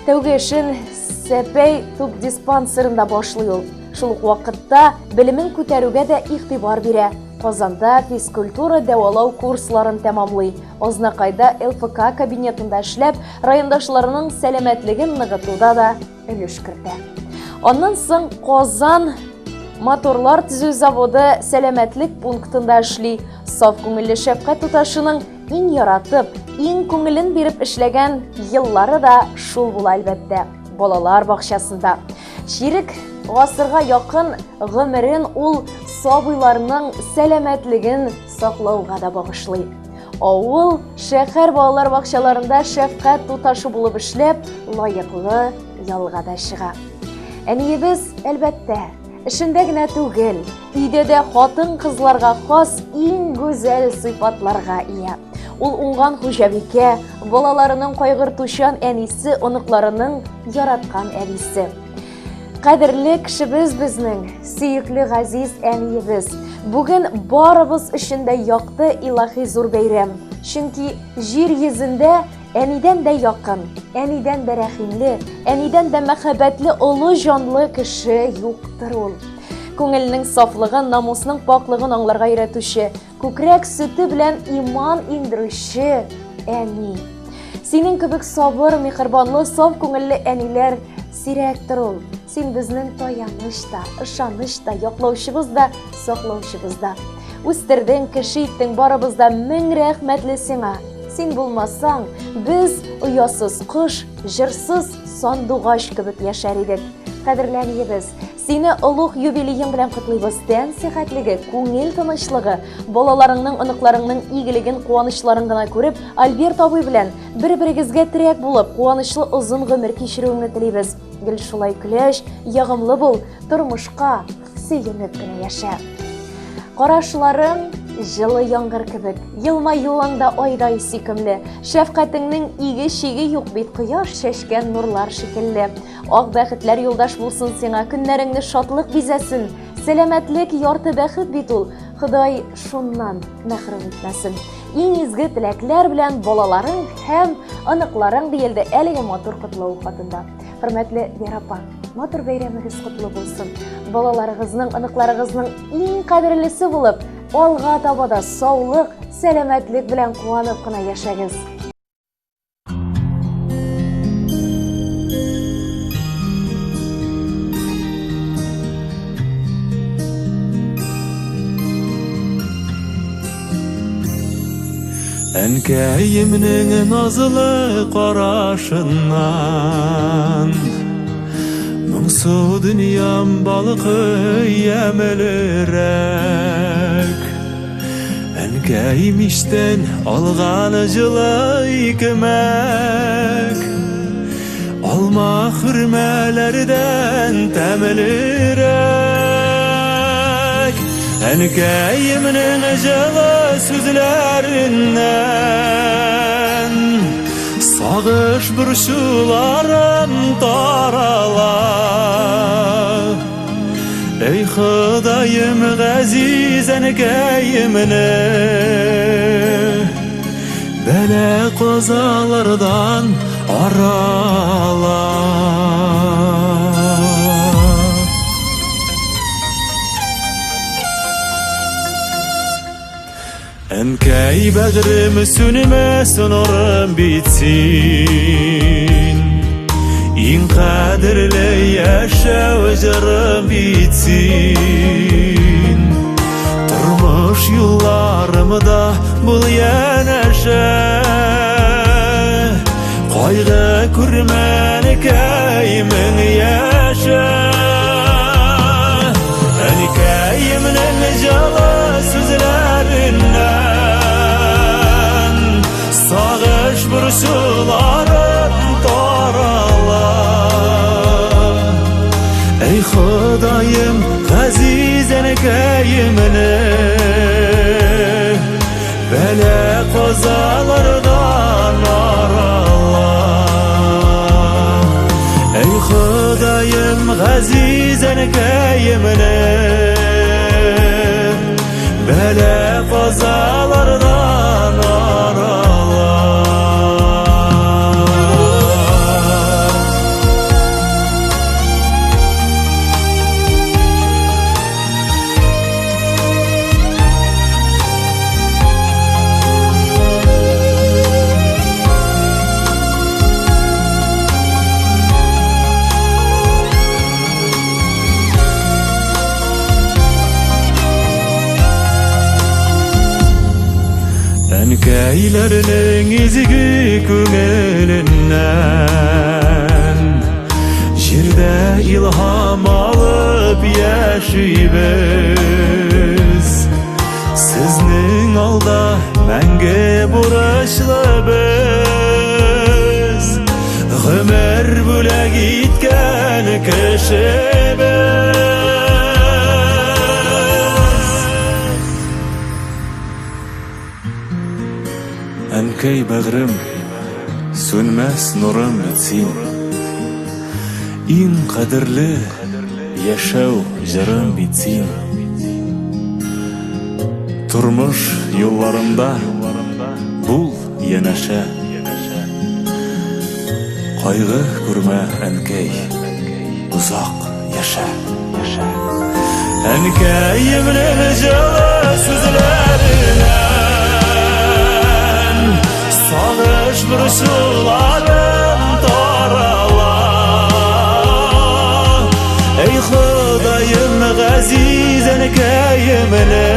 Тәүге эшен Сәпәй тубдиспансерында башлый ул. Шул ук вакытта белемен күтәрүгә дә игътибар бирә. Казанда физкультура дәвалау курсларын тәмамлый. Азнакайда ЛФК кабинетында эшләп, райондашларының сәламәтлеген ныгытуда да өлеш кертә. Аннан соң Казан моторлар төзү заводы сәламәтлек пунктында эшли. Саф күңелле шәфкать туташының иң яратып, иң күңелен биреп эшләгән еллары да шул була әлбәттә. Балалар бакчасында. Чирек гасырга якын гомерен ул сабыйларның сәламәтлеген саклауга да багышлый. Авыл, шәһәр балалар бакчаларында шәфкать туташы булып эшләп, лаеклы ялга да чыга. Әниебез, әлбәттә, эшендә генә түгел, өйдә дә хатын-кызларга хас иң гүзәл сыйфатларга ия. Ул уңган хуҗабикә, балаларының кайгыртучан әнисе, оныкларының яраткан әбисе. Кадерле кешебез безнең, сөекле газиз әниебез. Бүген барыбыз өчен дә якты илаһи зур бәйрәм. Чөнки җир йөзендә әнидән дә якын, әнидән дә рәхимле, әнидән дә мәхәббәтле олы җанлы кеше юктыр ул. Күңелнең сафлыгын, намусның пакълыгын аңларга өйрәтүче, Күкрәк сөте белән иман иңдерүче әни. Синең кебек сабыр, михербанлы, саф күңелле әниләр сирәктер ул. Син безнең таяныч та, ышаныч та, яклаучыбыз да, саклаучыбыз да. Үстердең, кеше иттең, барыбыз да мең рәхмәтле сиңа. Син булмасаң, без оясыз кош, җырсыз сандугач кебек яшәр идек. Кадерле әниебез, Сине олуг юбилеең белән котлыйбыз. Тән сихәтлеге, күңел тынычлыгы, балаларыңның, оныкларыңның игелеген, куанычларын гына күреп, Альберт абый белән бер-берегезгә терәк булып, куанычлы озын гомер кичерүеңне телибез. Гел шулай көләч, ягымлы бул, тормышка сөенеп кенә яшә. Карашларың җылы яңгыр кебек, елмаюың да айдай сөйкемле, шәфкатеңнең иге-чиге юк бит, кояш чәчкән нурлар шикелле. Ак бәхетләр юлдаш булсын сиңа, көннәреңне шатлык бизәсен. Сәламәтлек ярты бәхет бит ул. Ходай шуннан мәхрүм итмәсен. Иң изге теләкләр белән балаларың һәм оныкларың диелде әлеге матур котлау хатында. Хөрмәтле Вера апа, Матур бәйрәмегез котлы булсын. Балаларыгызның, оныкларыгызның иң кадерлесе булып, алга таба да саулык, сәламәтлек белән куанып кына яшәгез. Әнкәемнең назлы карашыннан Моңсу дөньям балкый ямьлерәк. Әнкәй мичтән алган җылы икмәк Алма хөрмәләрдән тәмлерәк. Әнкәемнең җылы сүзләреннән Сагыш борчуларым тарала. Эй Ходаем, газиз әнкәемне Бәла казалардан арала. Әнкәй бәгърем сүнмәс нурым бит син. Иң кадерле яшәү җырым бит син. Тормыш юлларымда бул янәшә. Кайгы күрмә, әнкәй, мең яшә. Әнкәемнең җылы сүзләреннән Сагыш борчуларым тарала. Эй Ходаем, газиз әнкәемне Бәла казалардан арала. Эй Ходаем, газиз әнкәемне Бәла казалардан арала. Әнкәйләрнең изге күңеленнән Җирдә илһам алып яшибез. Сезнең алда мәңге бурычлы без. Гомер бүләк иткән кешебез. Әнкәй бәгърем, сүнмәс нурым бит син. Иң кадерле яшәү җырым бит син. Тормыш юлларымда бул янәшә. Кайгы күрмә, әнкәй, озак яшә. Әнкәемнең җылы сүзләреннән Сагыш борчуларым тарала. Эй Ходаем, газиз әнкәемне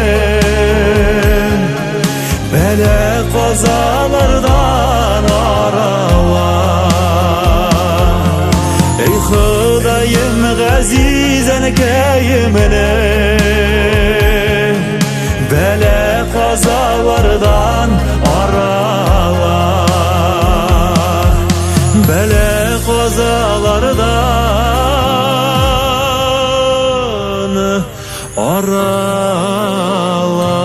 Бәла казалардан арала. Эй Ходаем, газиз әнкәемне Бәла казалардан арала. Бәла казалардан арала.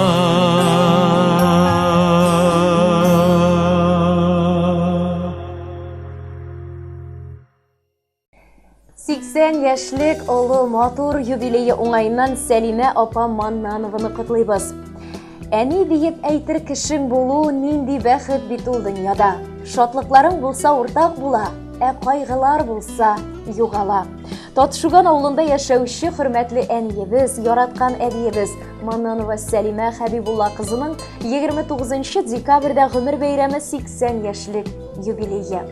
80 яшьлек олы матур юбилее уңаеннан Сәлимә апа Маннанованы котлыйбыз. Әни диеп әйтер кешең булу нинди бәхет бит ул дөньяда. Шатлыкларың булса уртак була, ә кайгылар булса югала. Татшуган авылында яшәүче хөрмәтле әниебез, яраткан әбиебез Маннанова Сәлимә Хәбибулла кызының 29 декабрьдә гомер бәйрәме 80 яшьлек юбилее.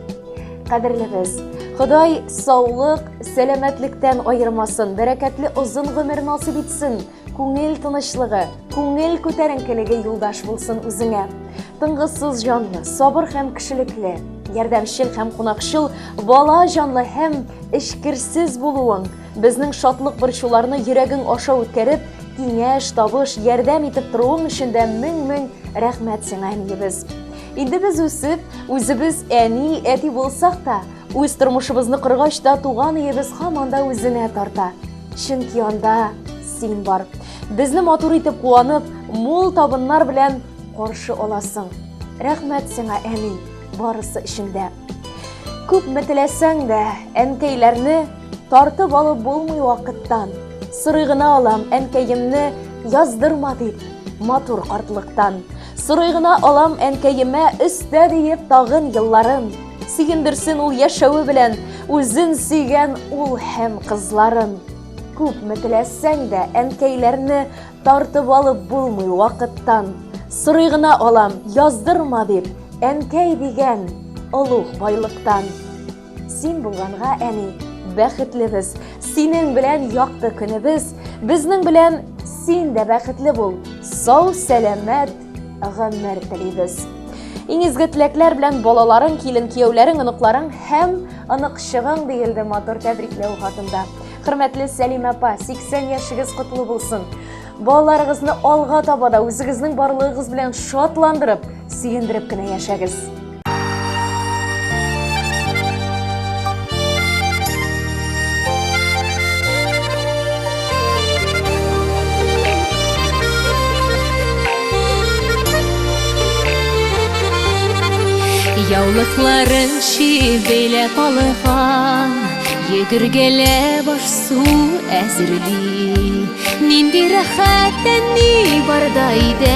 Кадерлебез, Ходай саулык, сәламәтлектән аермасын, бәрәкәтле озын гомер насыйп итсен. Күңел тынычлыгы, күңел күтәренкелеге юлдаш булсын үзеңә. Тынгысыз җанлы, сабыр һәм кешелекле, ярдәмчел һәм кунакчыл, бала җанлы һәм эчкерсез булуың, безнең шатлык-борчуларны йөрәгең аша үткәреп, киңәш, табыш, ярдәм итеп торуың өчен дә мең-мең рәхмәт сиңа, әниебез. Инде без үсеп, үзебез әни, әти булсак та, үз тормышыбызны коргач та туган өебез һаман да үзенә тарта. Чөнки анда син бар. Безне матур итеп куанып, мул табыннар белән каршы аласың. Рәхмәт сиңа, әни, барысы өчен дә. Күпме теләсәң дә, әнкәйләрне тартып алып булмый вакыттан. Сорый гына алам әнкәемне яздырма дип, матур картлыктан. Сорый гына алам әнкәемә өстә диеп тагын елларын. Сөендерсен ул яшәве белән үзен сөйгән ул һәм кызларын. Күпме теләсәң дә әнкәйләрне тартып алып булмый вакыттан. Сорый гына алам, яздырма дип, әнкәй дигән олуг байлыктан. Син булганга, әни, бәхетлебез. Синең белән якты көнебез, безнең белән син дә бәхетле бул. Сау, сәламәт гомер телибез. Иң изге теләкләр белән балаларың, килен кияүләрең, оныкларың һәм оныкчыгың диелде матур тәбрикләү хатында. Хөрмәтле Сәлимә апа, 80 яшегез котлы булсын. Балаларыгызны алга таба да үзегезнең барлыгыгыз белән шатландырып, сөендереп кенә яшәгез. Яулыкларын чиеп бәйләп алган, Йөгергәләп аш-су әзерли. Нинди рәхәт әни барда өйдә,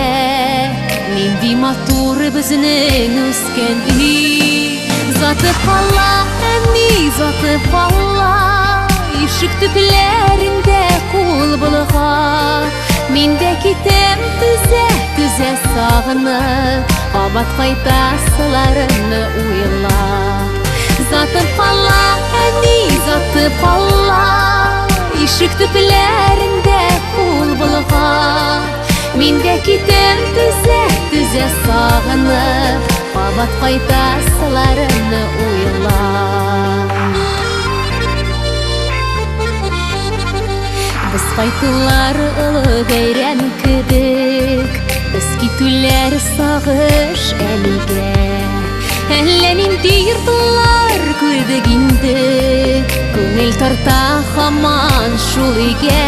Нинди матур безнең үскән өй. Заты кала, әни, заты кала, Ишек төпләрендә кул болгап. Мин дә китәм түзә, түзә сагынып, Кабат кайтасыларымны уйлап. Затып кала, әни, затып кала, Ишек төпләрендә кул болгап. Мин дә китәм түзә, түзә сагынып, Кабат кайтасыларымны уйлап. Без кайтулар олы бәйрәм кебек, Без китүләр сагыш әнигә. Әллә нинди йортлар күрдек инде, Күңел тарта һаман шул өйгә.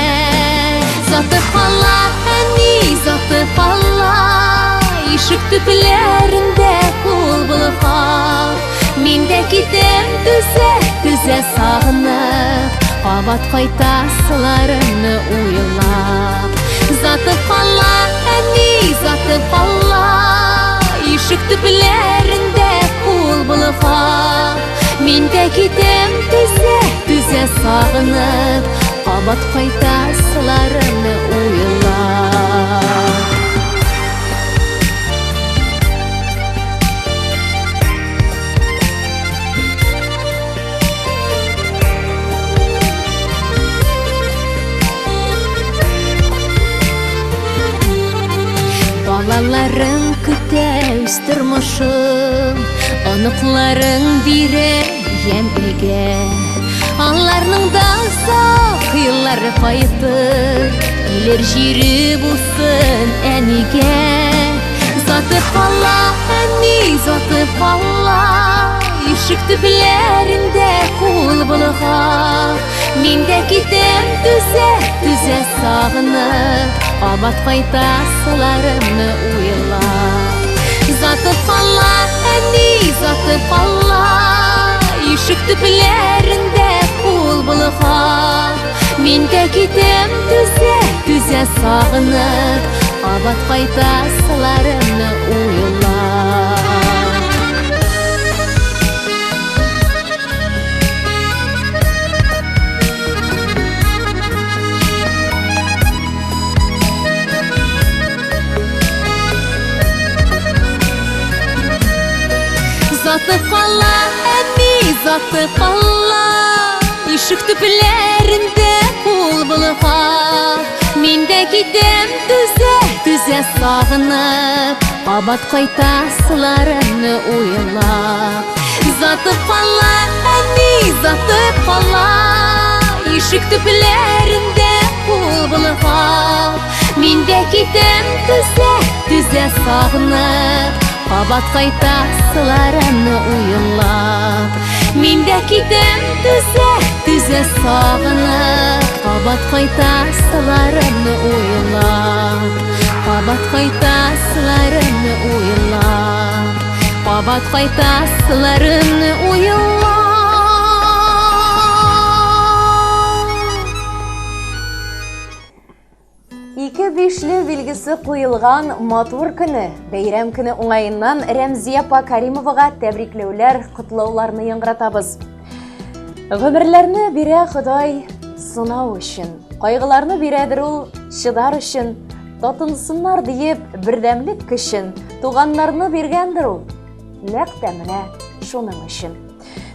Затып кала, әни, затып кала, Ишек төпләрендә кул болгап. Мин дә китәм түзә, түзә сагынып, Кабат кайтасыларымны уйлап. Затып кала, әни, затып кала, Ишек төпләрендә кул болгап. Мин дә китәм түзә, түзә сагынып, Кабат кайтасыларымны уйлап. Балаларың көтә үз тормышын, Оныкларың бирә ямь өйгә. Аларның да озак еллары кайтыр, Килер җире булсын әнигә. Затып ала, әни, затып ала, Ишек төпләрендә кул болгап. Мин дә китәм түзә, түзә сагынып, Кабат кайтасыларымны уйлап. Затып ала, әни, затып ала, Ишек төпләрендә кул болгап. Мин дә китәм түзә, түзә сагынып, Кабат кайтасыларымны уйлап. Озатып кала, ишек төпләрендә кул болгап. Мин дә китәм түзә, түзә сагынып, кабат кайтасыларымны уйлап. Озатып кала, әни, озатып кала, ишек төпләрендә кул болгап. Мин дә китәм түзә, түзә сагынып, кабат кайтасыларымны уйлап. Мин дә китәм түзә, түзә сагынып, кабат кайтасыларымны уйлап. Кабат кайтасыларымны уйлап. Кабат кайтасыларымны уйлап. Ике бишле билгесе куелган матур көне, бәйрәм көне уңаеннан Рәмзия апа Каримовага тәбрикләүләр, котлауларны яңгыратабыз. Гомерләрне бирә Ходай сынау өчен, кайгыларны бирәдер ул чыдар өчен, татынсыннар диеп бердәмлек көчен, туганнарны биргәндер ул. Нәкъ тә менә шуның өчен.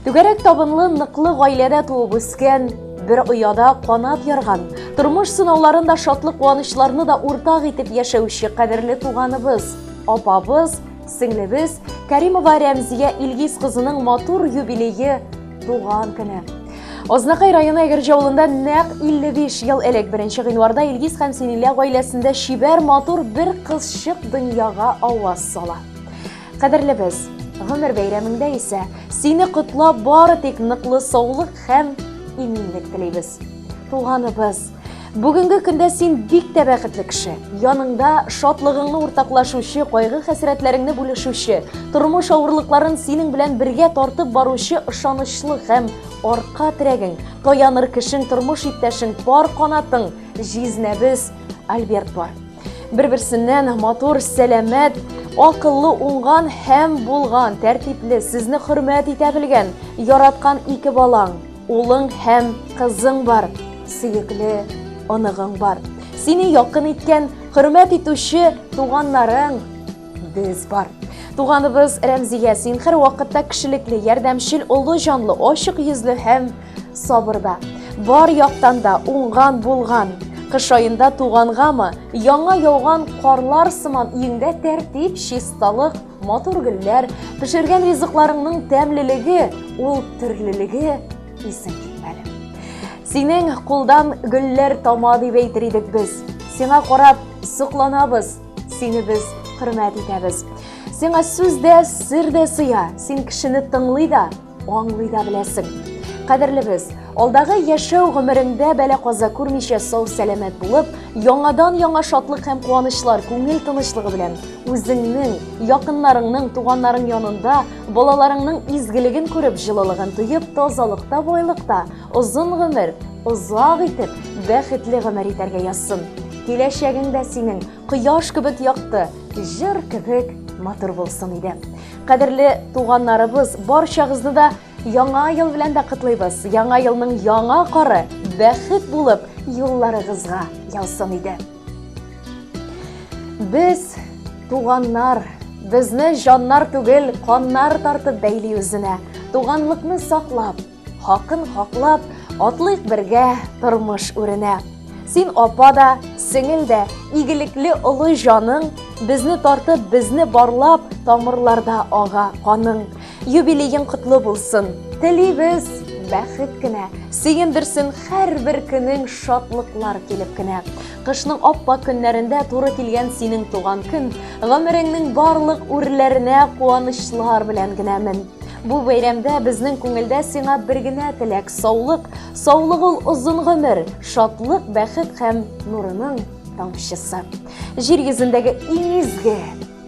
Түгәрәк табынлы ныклы гаиләдә туып үскән, бер ояда канат ярган, тормыш сынауларын да шатлык-куанычларны да уртак итеп яшәүче кадерле туганыбыз, апабыз, сеңлебез Кәримова Рәмзия Илгиз кызының матур юбилее туган көне. Азнакай районы Әгерҗе авылында нәкъ 55 ел элек 1 гыйнварда Илгиз һәм Синилә гаиләсендә чибәр матур бер кызчык дөньяга аваз сала. Кадерлебез, гомер бәйрәмеңдә исә сине котлап бары тик ныклы саулык һәм иминлек телибез. Туганыбыз, бүгенге көндә син бик тә бәхетле кеше. Яныңда шатлыгыңны уртаклашучы, кайгы-хәсрәтләреңне бүлешүче, тормыш авырлыкларын синең белән бергә тартып баручы ышанычлы һәм арка терәгең, таяныр кешең, тормыш иптәшең, пар канатың, җизнәбез Альберт бар. Бер-берсеннән матур, сәламәт, акыллы, уңган һәм булган, тәртипле, сезне хөрмәт итә белгән, яраткан ике балаң, улың һәм кызың бар, сөекле оныгың бар. Сине якын иткән, хөрмәт итүче туганнарың, без бар. Туганыбыз Рәмзия, син һәр вакытта кешелекле, ярдәмчел, олы җанлы, ачык йөзле һәм сабырда. Бар яктан да уңган булган. Кыш аенда тугангамы, яңа яуган карлар сыман өеңдә тәртип, чисталык, матур гөлләр, пешергән ризыкларыңның тәмлелеге, ул төрлелеге исең китмәле. Синең кулдан гөлләр тама дип әйтер идек без. Сиңа карап сокланабыз. Сине без хөрмәт итәбез. Сиңа сүз дә, сер дә сыя. Син кешене тыңлый да, аңлый да беләсең. Кадерлебез, алдагы яшәү гомереңдә бәла-каза күрмичә сау-сәламәт булып, яңадан-яңа шатлык һәм куанычлар, күңел тынычлыгы белән үзеңнең, якыннарыңның, туганнарың янында балаларыңның изгелеген күреп, җылылыгын тоеп, тазалыкта, байлыкта, озын гомер, озак итеп, бәхетле гомер итәргә язсын. Киләчәгең дә синең кояш кебек якты, җыр кебек матур булсын иде. Кадерле туганнарыбыз, барчагызны да яңа ел белән дә котлыйбыз. Яңа елның яңа кары бәхет булып юлларыгызга яусын иде. Без туганнар, безне җаннар түгел, каннар тартып бәйли үзенә. Туганлыкны саклап, Хакын хаклап, атлыйк бергә тормыш үренә. Син апа да, сеңел дә, игелекле олы җаның, безне тартып, безне барлап, тамырларда ага каның. Юбилеең котлы булсын, телибез бәхет кенә, сөендерсен һәрбер көнең шатлыклар килеп кенә. Кышның аппак көннәрендә туры килгән синең туган көн, гомереңнең барлык үрләренә куанычлар белән генә мен. Бу бәйрәмдә безнең күңелдә сиңа бер генә теләк, саулык, саулык ул озын гомер, шатлык, бәхет һәм нурының тамчысы. Җир йөзендәге иң изге,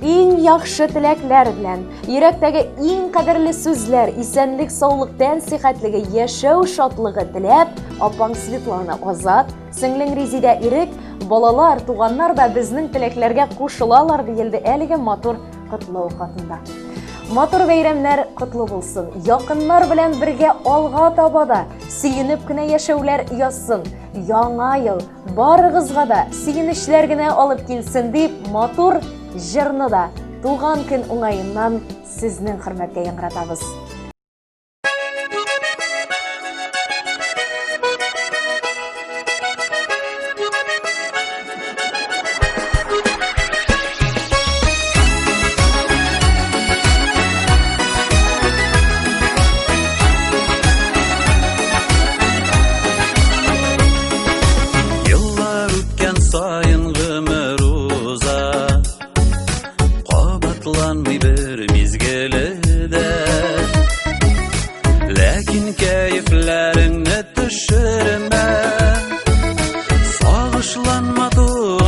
иң яхшы теләкләр белән, йөрәктәге иң кадерле сүзләр, исәнлек, саулык, тән сихәтлеге, яшәү шатлыгы теләп, апаң Светлана Азат, сеңлең Резидә Ирек, балалар, туганнар да безнең теләкләргә кушылалар, диелде әлеге матур котлау хатында. Матур бәйрәмнәр котлы булсын. Якыннар белән бергә алга таба да сөенеп кенә яшәүләр язсын. Яңа ел барыгызга да сөенечләр генә алып килсен дип матур җырны да туган көн уңаеннан сезнең хөрмәткә яңгыратабыз.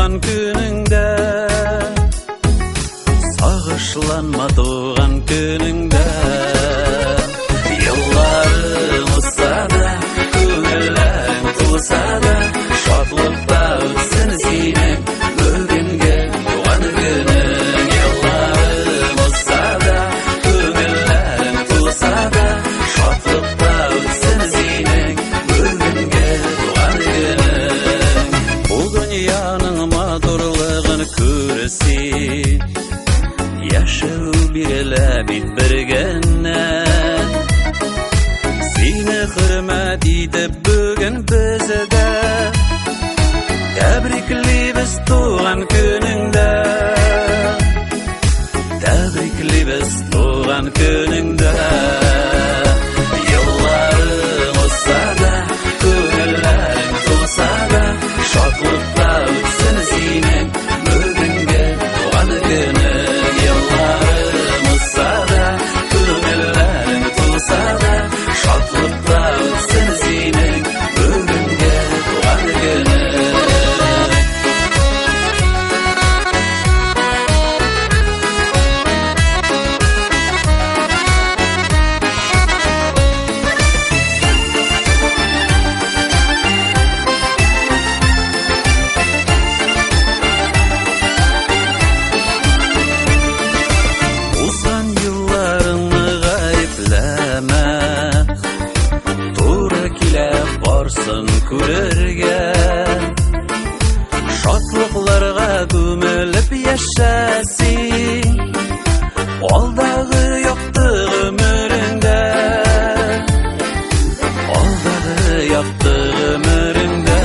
туган көнеңдә. Сагышланма туган көнеңдә. Елларың узса да, күңелләрең тулса да, шатлыкта үтсен синең бүгенге туган көнең. Елларың узса да, күңелләрең тулса да, шатлыкта үтсен синең бүгенге туган көнең. Бу дөньяның матурлыгын күр син. Яшәү бирелә бит бер генә. Сине хөрмәт итеп бүген без дә тәбриклибез туган көнеңдә. Тәбриклибез туган көнеңдә. Елларың узса да, күңелләрең тулса да, шатлыкта үтсен синең бүгенге туган көнең. Елларың узса да, күңелләрең тулса да, шатлыкта үтсен синең бүгенге туган көнең. Узган елларыңны гаепләмә, туры килә барсын күрергә. Шатлыкларга күмелеп яшә син, алдагы якты гомереңдә. Алдагы якты гомереңдә.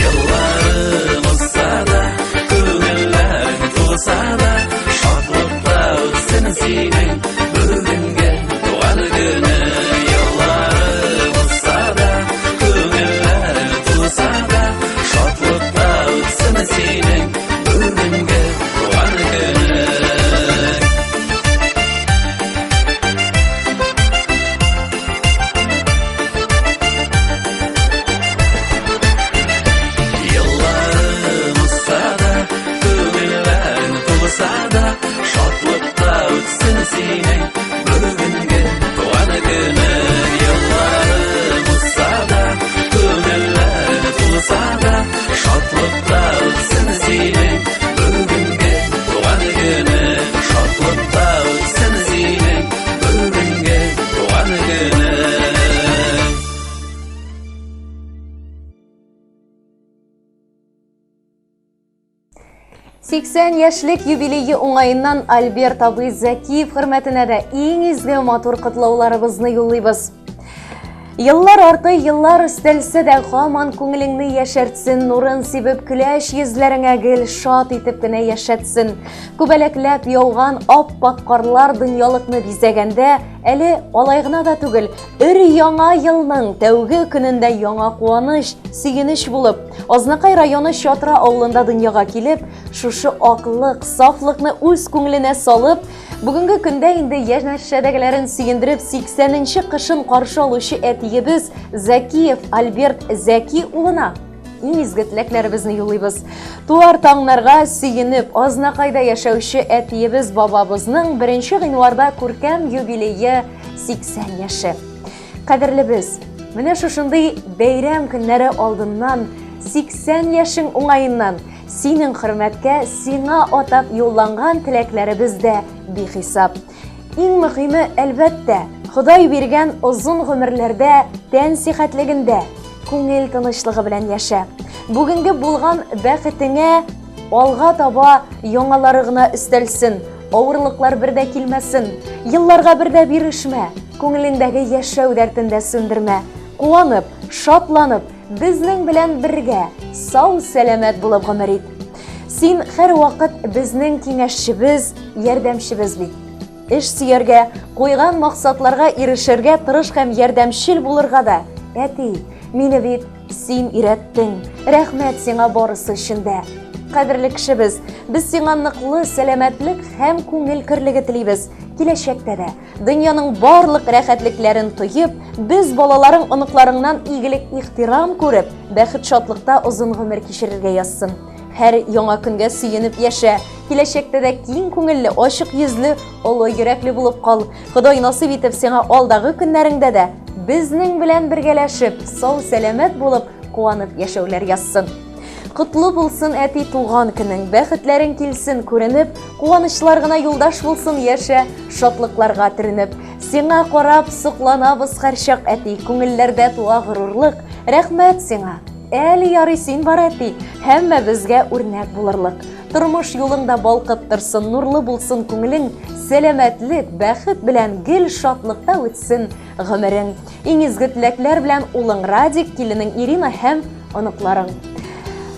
Елларың узса да, күңелләрең тулса да, шатлыкта үтсен синең бүгенге туган көнең. Елларың узса да, күңелләрең тулса да, шатлыкта үтсен синең бүгенге туган көнең. Елларың узса да, күңелләрең тулса да, шатлыкта үтсен синең бүгенге туган көнең. Елларың узса да, күңелләрең тулса да, шатлыкта үтсен синең бүгенге туган көнең. Шатлыкта үтсен синең бүгенге туган көнең. 80 яшьлек юбилее уңаеннан Альберт абый Зәкиев хөрмәтенә дә иң изге матур котлауларыбызны юллыйбыз. Еллар арты еллар өстәлсә дә, һаман күңелеңне яшәртсен, нурын сибеп көләч йөзләреңә гел шат итеп кенә яшәтсен. Күбәләкләп яуган ап-ак карлар дөньялыкны бизәгәндә, әле алай гына да түгел, өр-яңа елның тәүге көнендә яңа куаныч, сөенеч булып, Азнакай районы Чатра авылында дөньяга килеп, шушы аклык, сафлыкны үз күңеленә салып, Бүгенге көндә инде янәшәдәгеләрен сөендереп 80-нче кышын каршы алучы әтиебез Зәкиев Альберт Зәки улына иң изге теләкләребезне юлыйбыз. Туар таңнарга сөенеп, Азнакайда яшәүче әтиебез бабабызның 1 гыйнварда күркәм юбилее 80 яше. Кадерлебез, менә шушындый бәйрәм көннәре алдыннан 80 яшең уңаеннан Синең хөрмәткә сиңа атап юлланган теләкләребез дә бихисап. Иң мөхиме, әлбәттә, Ходай биргән озын гомерләрдә тән сихәтлегендә, күңел тынычлыгы белән яшә. Бүгенге булган бәхетеңә алга таба яңалары гына өстәлсен, авырлыклар бер дә килмәсен, елларга бер дә бирешмә, күңелеңдәге яшәү дәртен дә сүндермә. Куанып, шатланып, Безнең белән бергә сау-сәламәт булып гомер ит. Син һәрвакыт безнең киңәшчебез, ярдәмчебез бит. Эш сөяргә, куйган максатларга ирешергә тырыш һәм ярдәмчел булырга да, әти, мине бит син өйрәттең. Рәхмәт сиңа барысы өчен дә. Кадерле кешебез, без сиңа ныклы сәламәтлек һәм күңел көрлеге телибез. Киләчәктә дә дөньяның барлык рәхәтлекләрен тоеп, без балаларың, оныкларыңнан игелек, ихтирам күреп, бәхет-шатлыкта озын гомер кичерергә язсын. Һәр яңа көнгә сөенеп яшә. Киләчәктә дә киң күңелле, ачык йөзле, олы йөрәкле булып кал. Ходай насыйп итеп сиңа алдагы көннәреңдә дә безнең белән бергәләшеп, сау-сәламәт булып, куанып яшәүләр язсын. Котлы булсын әти туган көнең, бәхетләрең килсен күренеп, куанычлар гына юлдаш булсын яшә, шатлыкларга төренеп. Сиңа карап сокланабыз һәрчак әти, күңелләрдә туа горурлык. Рәхмәт сиңа. Әле ярый син бар әти, һәммәбезгә үрнәк булырлык. Тормыш юлың да балкып торсын, нурлы булсын күңелең, сәламәтлек, бәхет белән гел шатлыкта үтсен гомерең. Иң изге теләкләр белән улың Радик, киленең Ирина һәм оныкларың.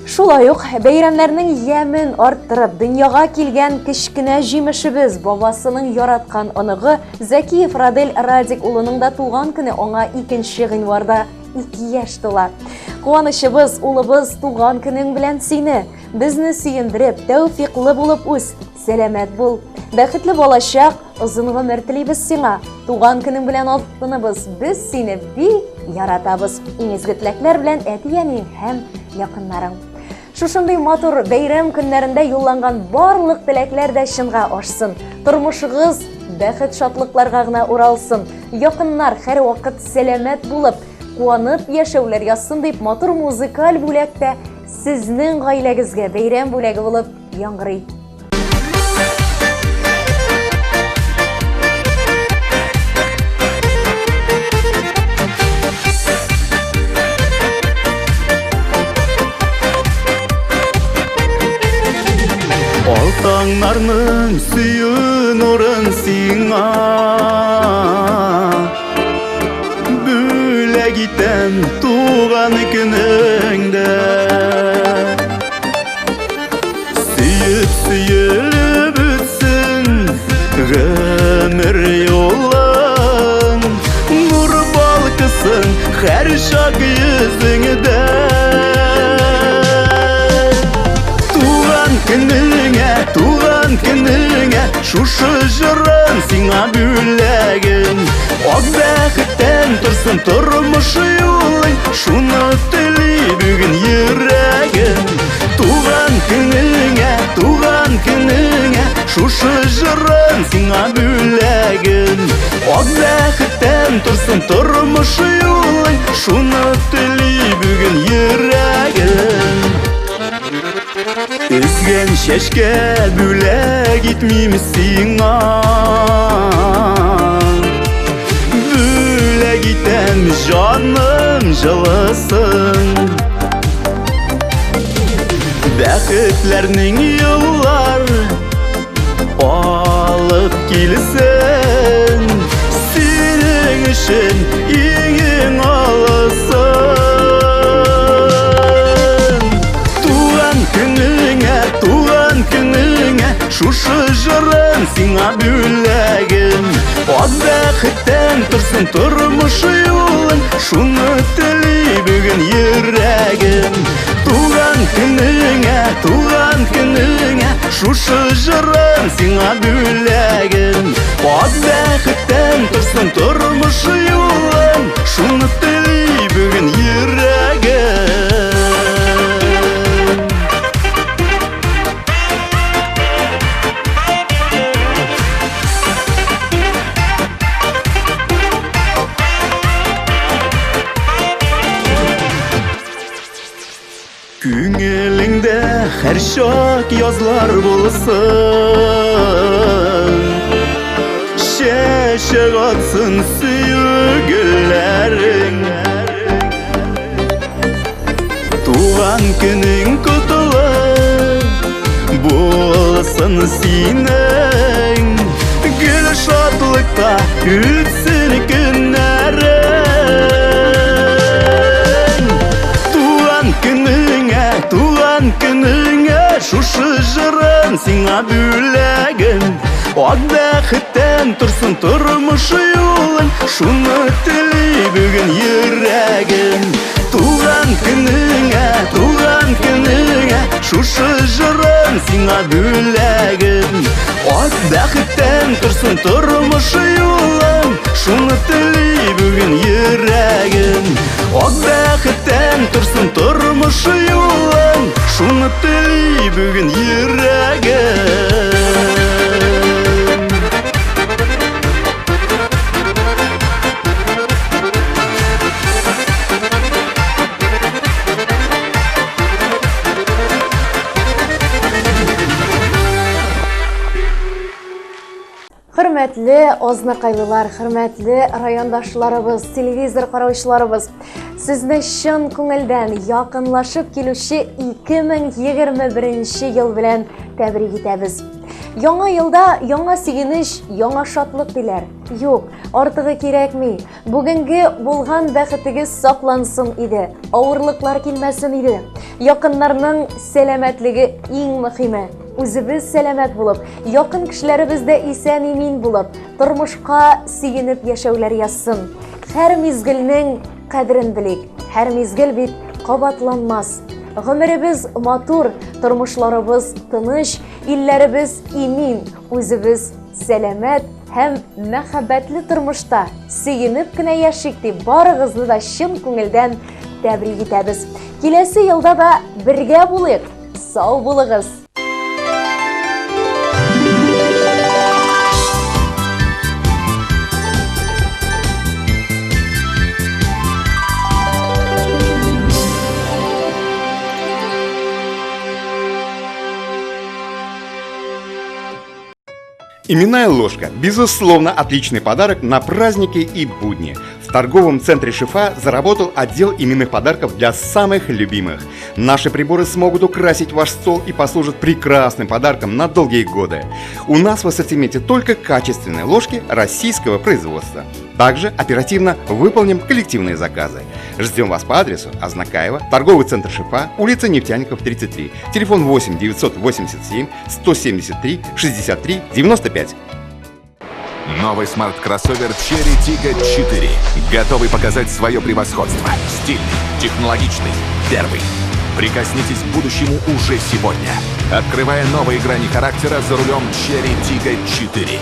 Шулай ук бәйрәмнәрнең ямен арттырып, дөньяга килгән кечкенә җимешебез, бабасының яраткан оныгы Зәкиев Радель Радик улының да туган көне аңа 2 гыйнварда 2 яшь тула. Куанычыбыз, улыбыз, туган көнең белән сине, безне сөендереп, тәүфиклы булып үс, сәламәт бул. Бәхетле балачак, озын гомер телибез сиңа. Туган көнең белән алтыныбыз, без сине бик яратабыз. Иң изге теләкләр белән әти-әниең һәм якыннарың. Шушындый матур бәйрәм көннәрендә юлланган барлык теләкләр дә чынга ашсын. Тормышыгыз бәхет-шатлыкларга гына уралсын. Якыннар һәрвакыт сәламәт булып, куанып яшәүләр язсын дип матур музыкаль бүләк тә сезнең гаиләгезгә бәйрәм бүләге булып яңгырый. Таңнарның сөю нурын сиңа Бүләк итәм туган көнеңдә Сөеп сөелеп үтсен гомер юлың Нур балкысын һәр чак йөзеңдә Туган көнеңә, туган көнеңә Шушы җырым сиңа бүләгем Ак бәхеттән торсын тормыш юлың Шуны тели бүген йөрәгем Туган көнеңә, туган көнеңә Шушы җырым сиңа бүләгем Ак бәхеттән торсын тормыш юлың Шуны тели бүген йөрәгем Өзгән чәчкә бүләк итмим сиңа Бүләк итәм җаным җылысын Бәхетләрнең юллар алып килсен Синең өчен иң-иң алысын Туган көнеңә, туган көнеңә Шушы җырым сиңа бүләгем Ат бәхеттән торсын тормыш юлың Шуны тели бүген йөрәгем Туган көнеңә, туган көнеңә Шушы җырым сиңа бүләгем Ат бәхеттән торсын тормыш юлың Шуны тели бүген йөрәгем Күңелеңдә һәрчак язлар булсын, Чәчәк атсын сөю гөлләрең. Туган көнең котлы булсын синең, Гел шатлыкта үтсен көннәрең. Туган көнеңә, туган көнеңә, Шушы җырым сиңа бүләгем. Ак бәхеттән торсын тормыш юлың, Шуны тели бүген йөрәгем. Туган көнеңә, туган көнеңә, Шушы җырым Аллаһтан сиңа бүләгем. Ак бәхеттән торсын тормыш юлың, шуны тели бүген йөрәгем. Ак бәхеттән торсын тормыш юлың, шуны тели бүген йөрәгем. Хөрмәтле азнакайлылар, хөрмәтле райондашларыбыз, телевизор караучыларыбыз, сезне чын күңелдән якынлашып килүче 2021 ел белән тәбрик итәбез. Яңа елда яңа сөенеч, яңа шатлык диләр. Юк, артыгы кирәкми. Бүгенге булган бәхетегез саклансын иде, авырлыклар килмәсен иде. Якыннарның сәламәтлеге иң мөхиме. Үзебез сәламәт булып, якын кешеләребез дә исән-имин булып, тормышка сөенеп яшәүләр язсын. Һәр мизгелнең кадерен белик. Һәр мизгел бит кабатланмас. Гомеребез матур, тормышларыбыз тыныч, илләребез имин, үзебез сәламәт һәм мәхәббәтле тормышта сөенеп кенә яшик дип барыгызны да чын күңелдән тәбрик итәбез. Киләсе елда да бергә булыйк. Сау булыгыз! Именная ложка – безусловно, отличный подарок на праздники и будни. В торговом центре «Шифа» заработал отдел именных подарков для самых любимых. Наши приборы смогут украсить ваш стол и послужат прекрасным подарком на долгие годы. У нас в ассортименте только качественные ложки российского производства. Также оперативно выполним коллективные заказы. Ждем вас по адресу Азнакаево, торговый центр «Шифа», улица Нефтяников, 33, телефон 8 987 173 63 95. Новый смарт-кроссовер Chery Tiggo 4. Готовый показать свое превосходство. Стильный, технологичный, первый. Прикоснитесь к будущему уже сегодня. Открывая новые грани характера за рулем Chery Tiggo 4.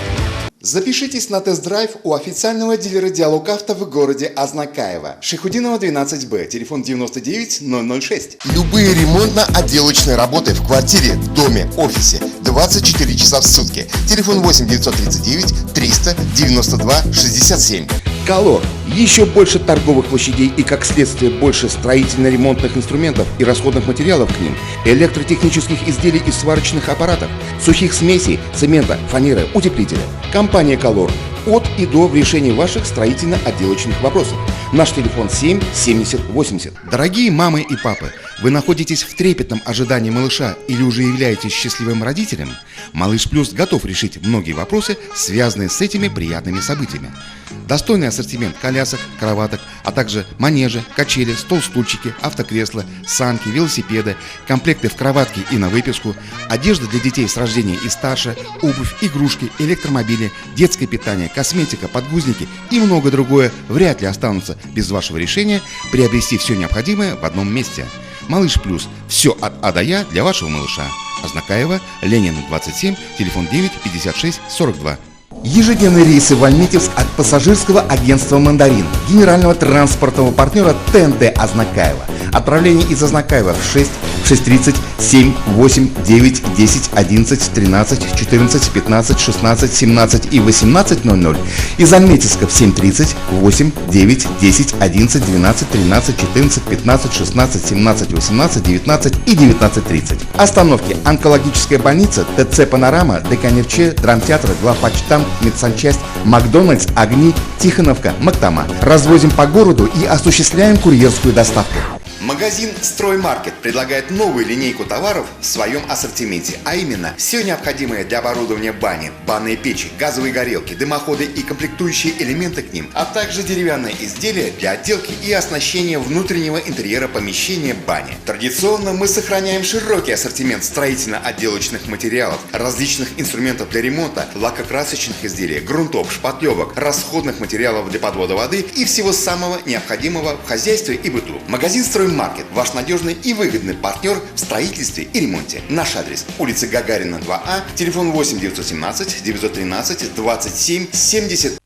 Запишитесь на тест-драйв у официального дилера «Диалог Авто» в городе Азнакаево. Шайхутдинова, 12Б, телефон 99 006. Любые ремонтно-отделочные работы в квартире, доме, офисе 24 часа в сутки. Телефон 8 939 392 67. Колор. Еще больше торговых площадей и, как следствие, больше строительно-ремонтных инструментов и расходных материалов к ним, электротехнических изделий и сварочных аппаратов, сухих смесей, цемента, фанеры, утеплителя. Компания «Колор» от и до в решении ваших строительно-отделочных вопросов. Наш телефон 7 70 80. Дорогие мамы и папы, вы находитесь в трепетном ожидании малыша или уже являетесь счастливым родителем? Малыш Плюс готов решить многие вопросы, связанные с этими приятными событиями. Достойный ассортимент колясок, кроваток, а также манежи, качели, стол-стульчики, автокресла, санки, велосипеды, комплекты в кроватке и на выписку, одежда для детей с рождения и старше, обувь, игрушки, электромобили, детское питание, косметика, подгузники и многое другое вряд ли останутся без вашего решения приобрести все необходимое в одном месте. Малыш Плюс. Все от А до Я для вашего малыша. Азнакаево, Ленина, 27, телефон 9 56 42. Ежедневные рейсы в Альметьевск от пассажирского агентства «Мандарин», генерального транспортного партнера ТНТ Азнакаево. Отправление из Азнакаева в 6, 6:30, 7, 8, 9, 10, 11, 13, 14, 15, 16, 17 и 18:00. Из Альметьевска в 7:30, 8, 9, 10, 11, 12, 13, 14, 15, 16, 17, 18, 19 и 19:30. Остановки: Онкологическая больница, ТЦ «Панорама», ДК «Нефче», Драмтеатр, Главпочтамт, Медсанчасть, Макдональдс, Огни, Тихоновка, Мактама. Развозим по городу и осуществляем курьерскую доставку. Магазин «Строймаркет» предлагает новую линейку товаров в своем ассортименте, а именно все необходимое для оборудования бани, банные печи, газовые горелки, дымоходы и комплектующие элементы к ним, а также деревянные изделия для отделки и оснащения внутреннего интерьера помещения бани. Традиционно мы сохраняем широкий ассортимент строительно-отделочных материалов, различных инструментов для ремонта, лакокрасочных изделий, грунтов, шпатлевок, расходных материалов для подвода воды и всего самого необходимого в хозяйстве и быту. Магазин «Строймаркет» «Строймаркет» – ваш надежный и выгодный партнер в строительстве и ремонте. Наш адрес – улица Гагарина, 2А, телефон 8 917 913 27 70.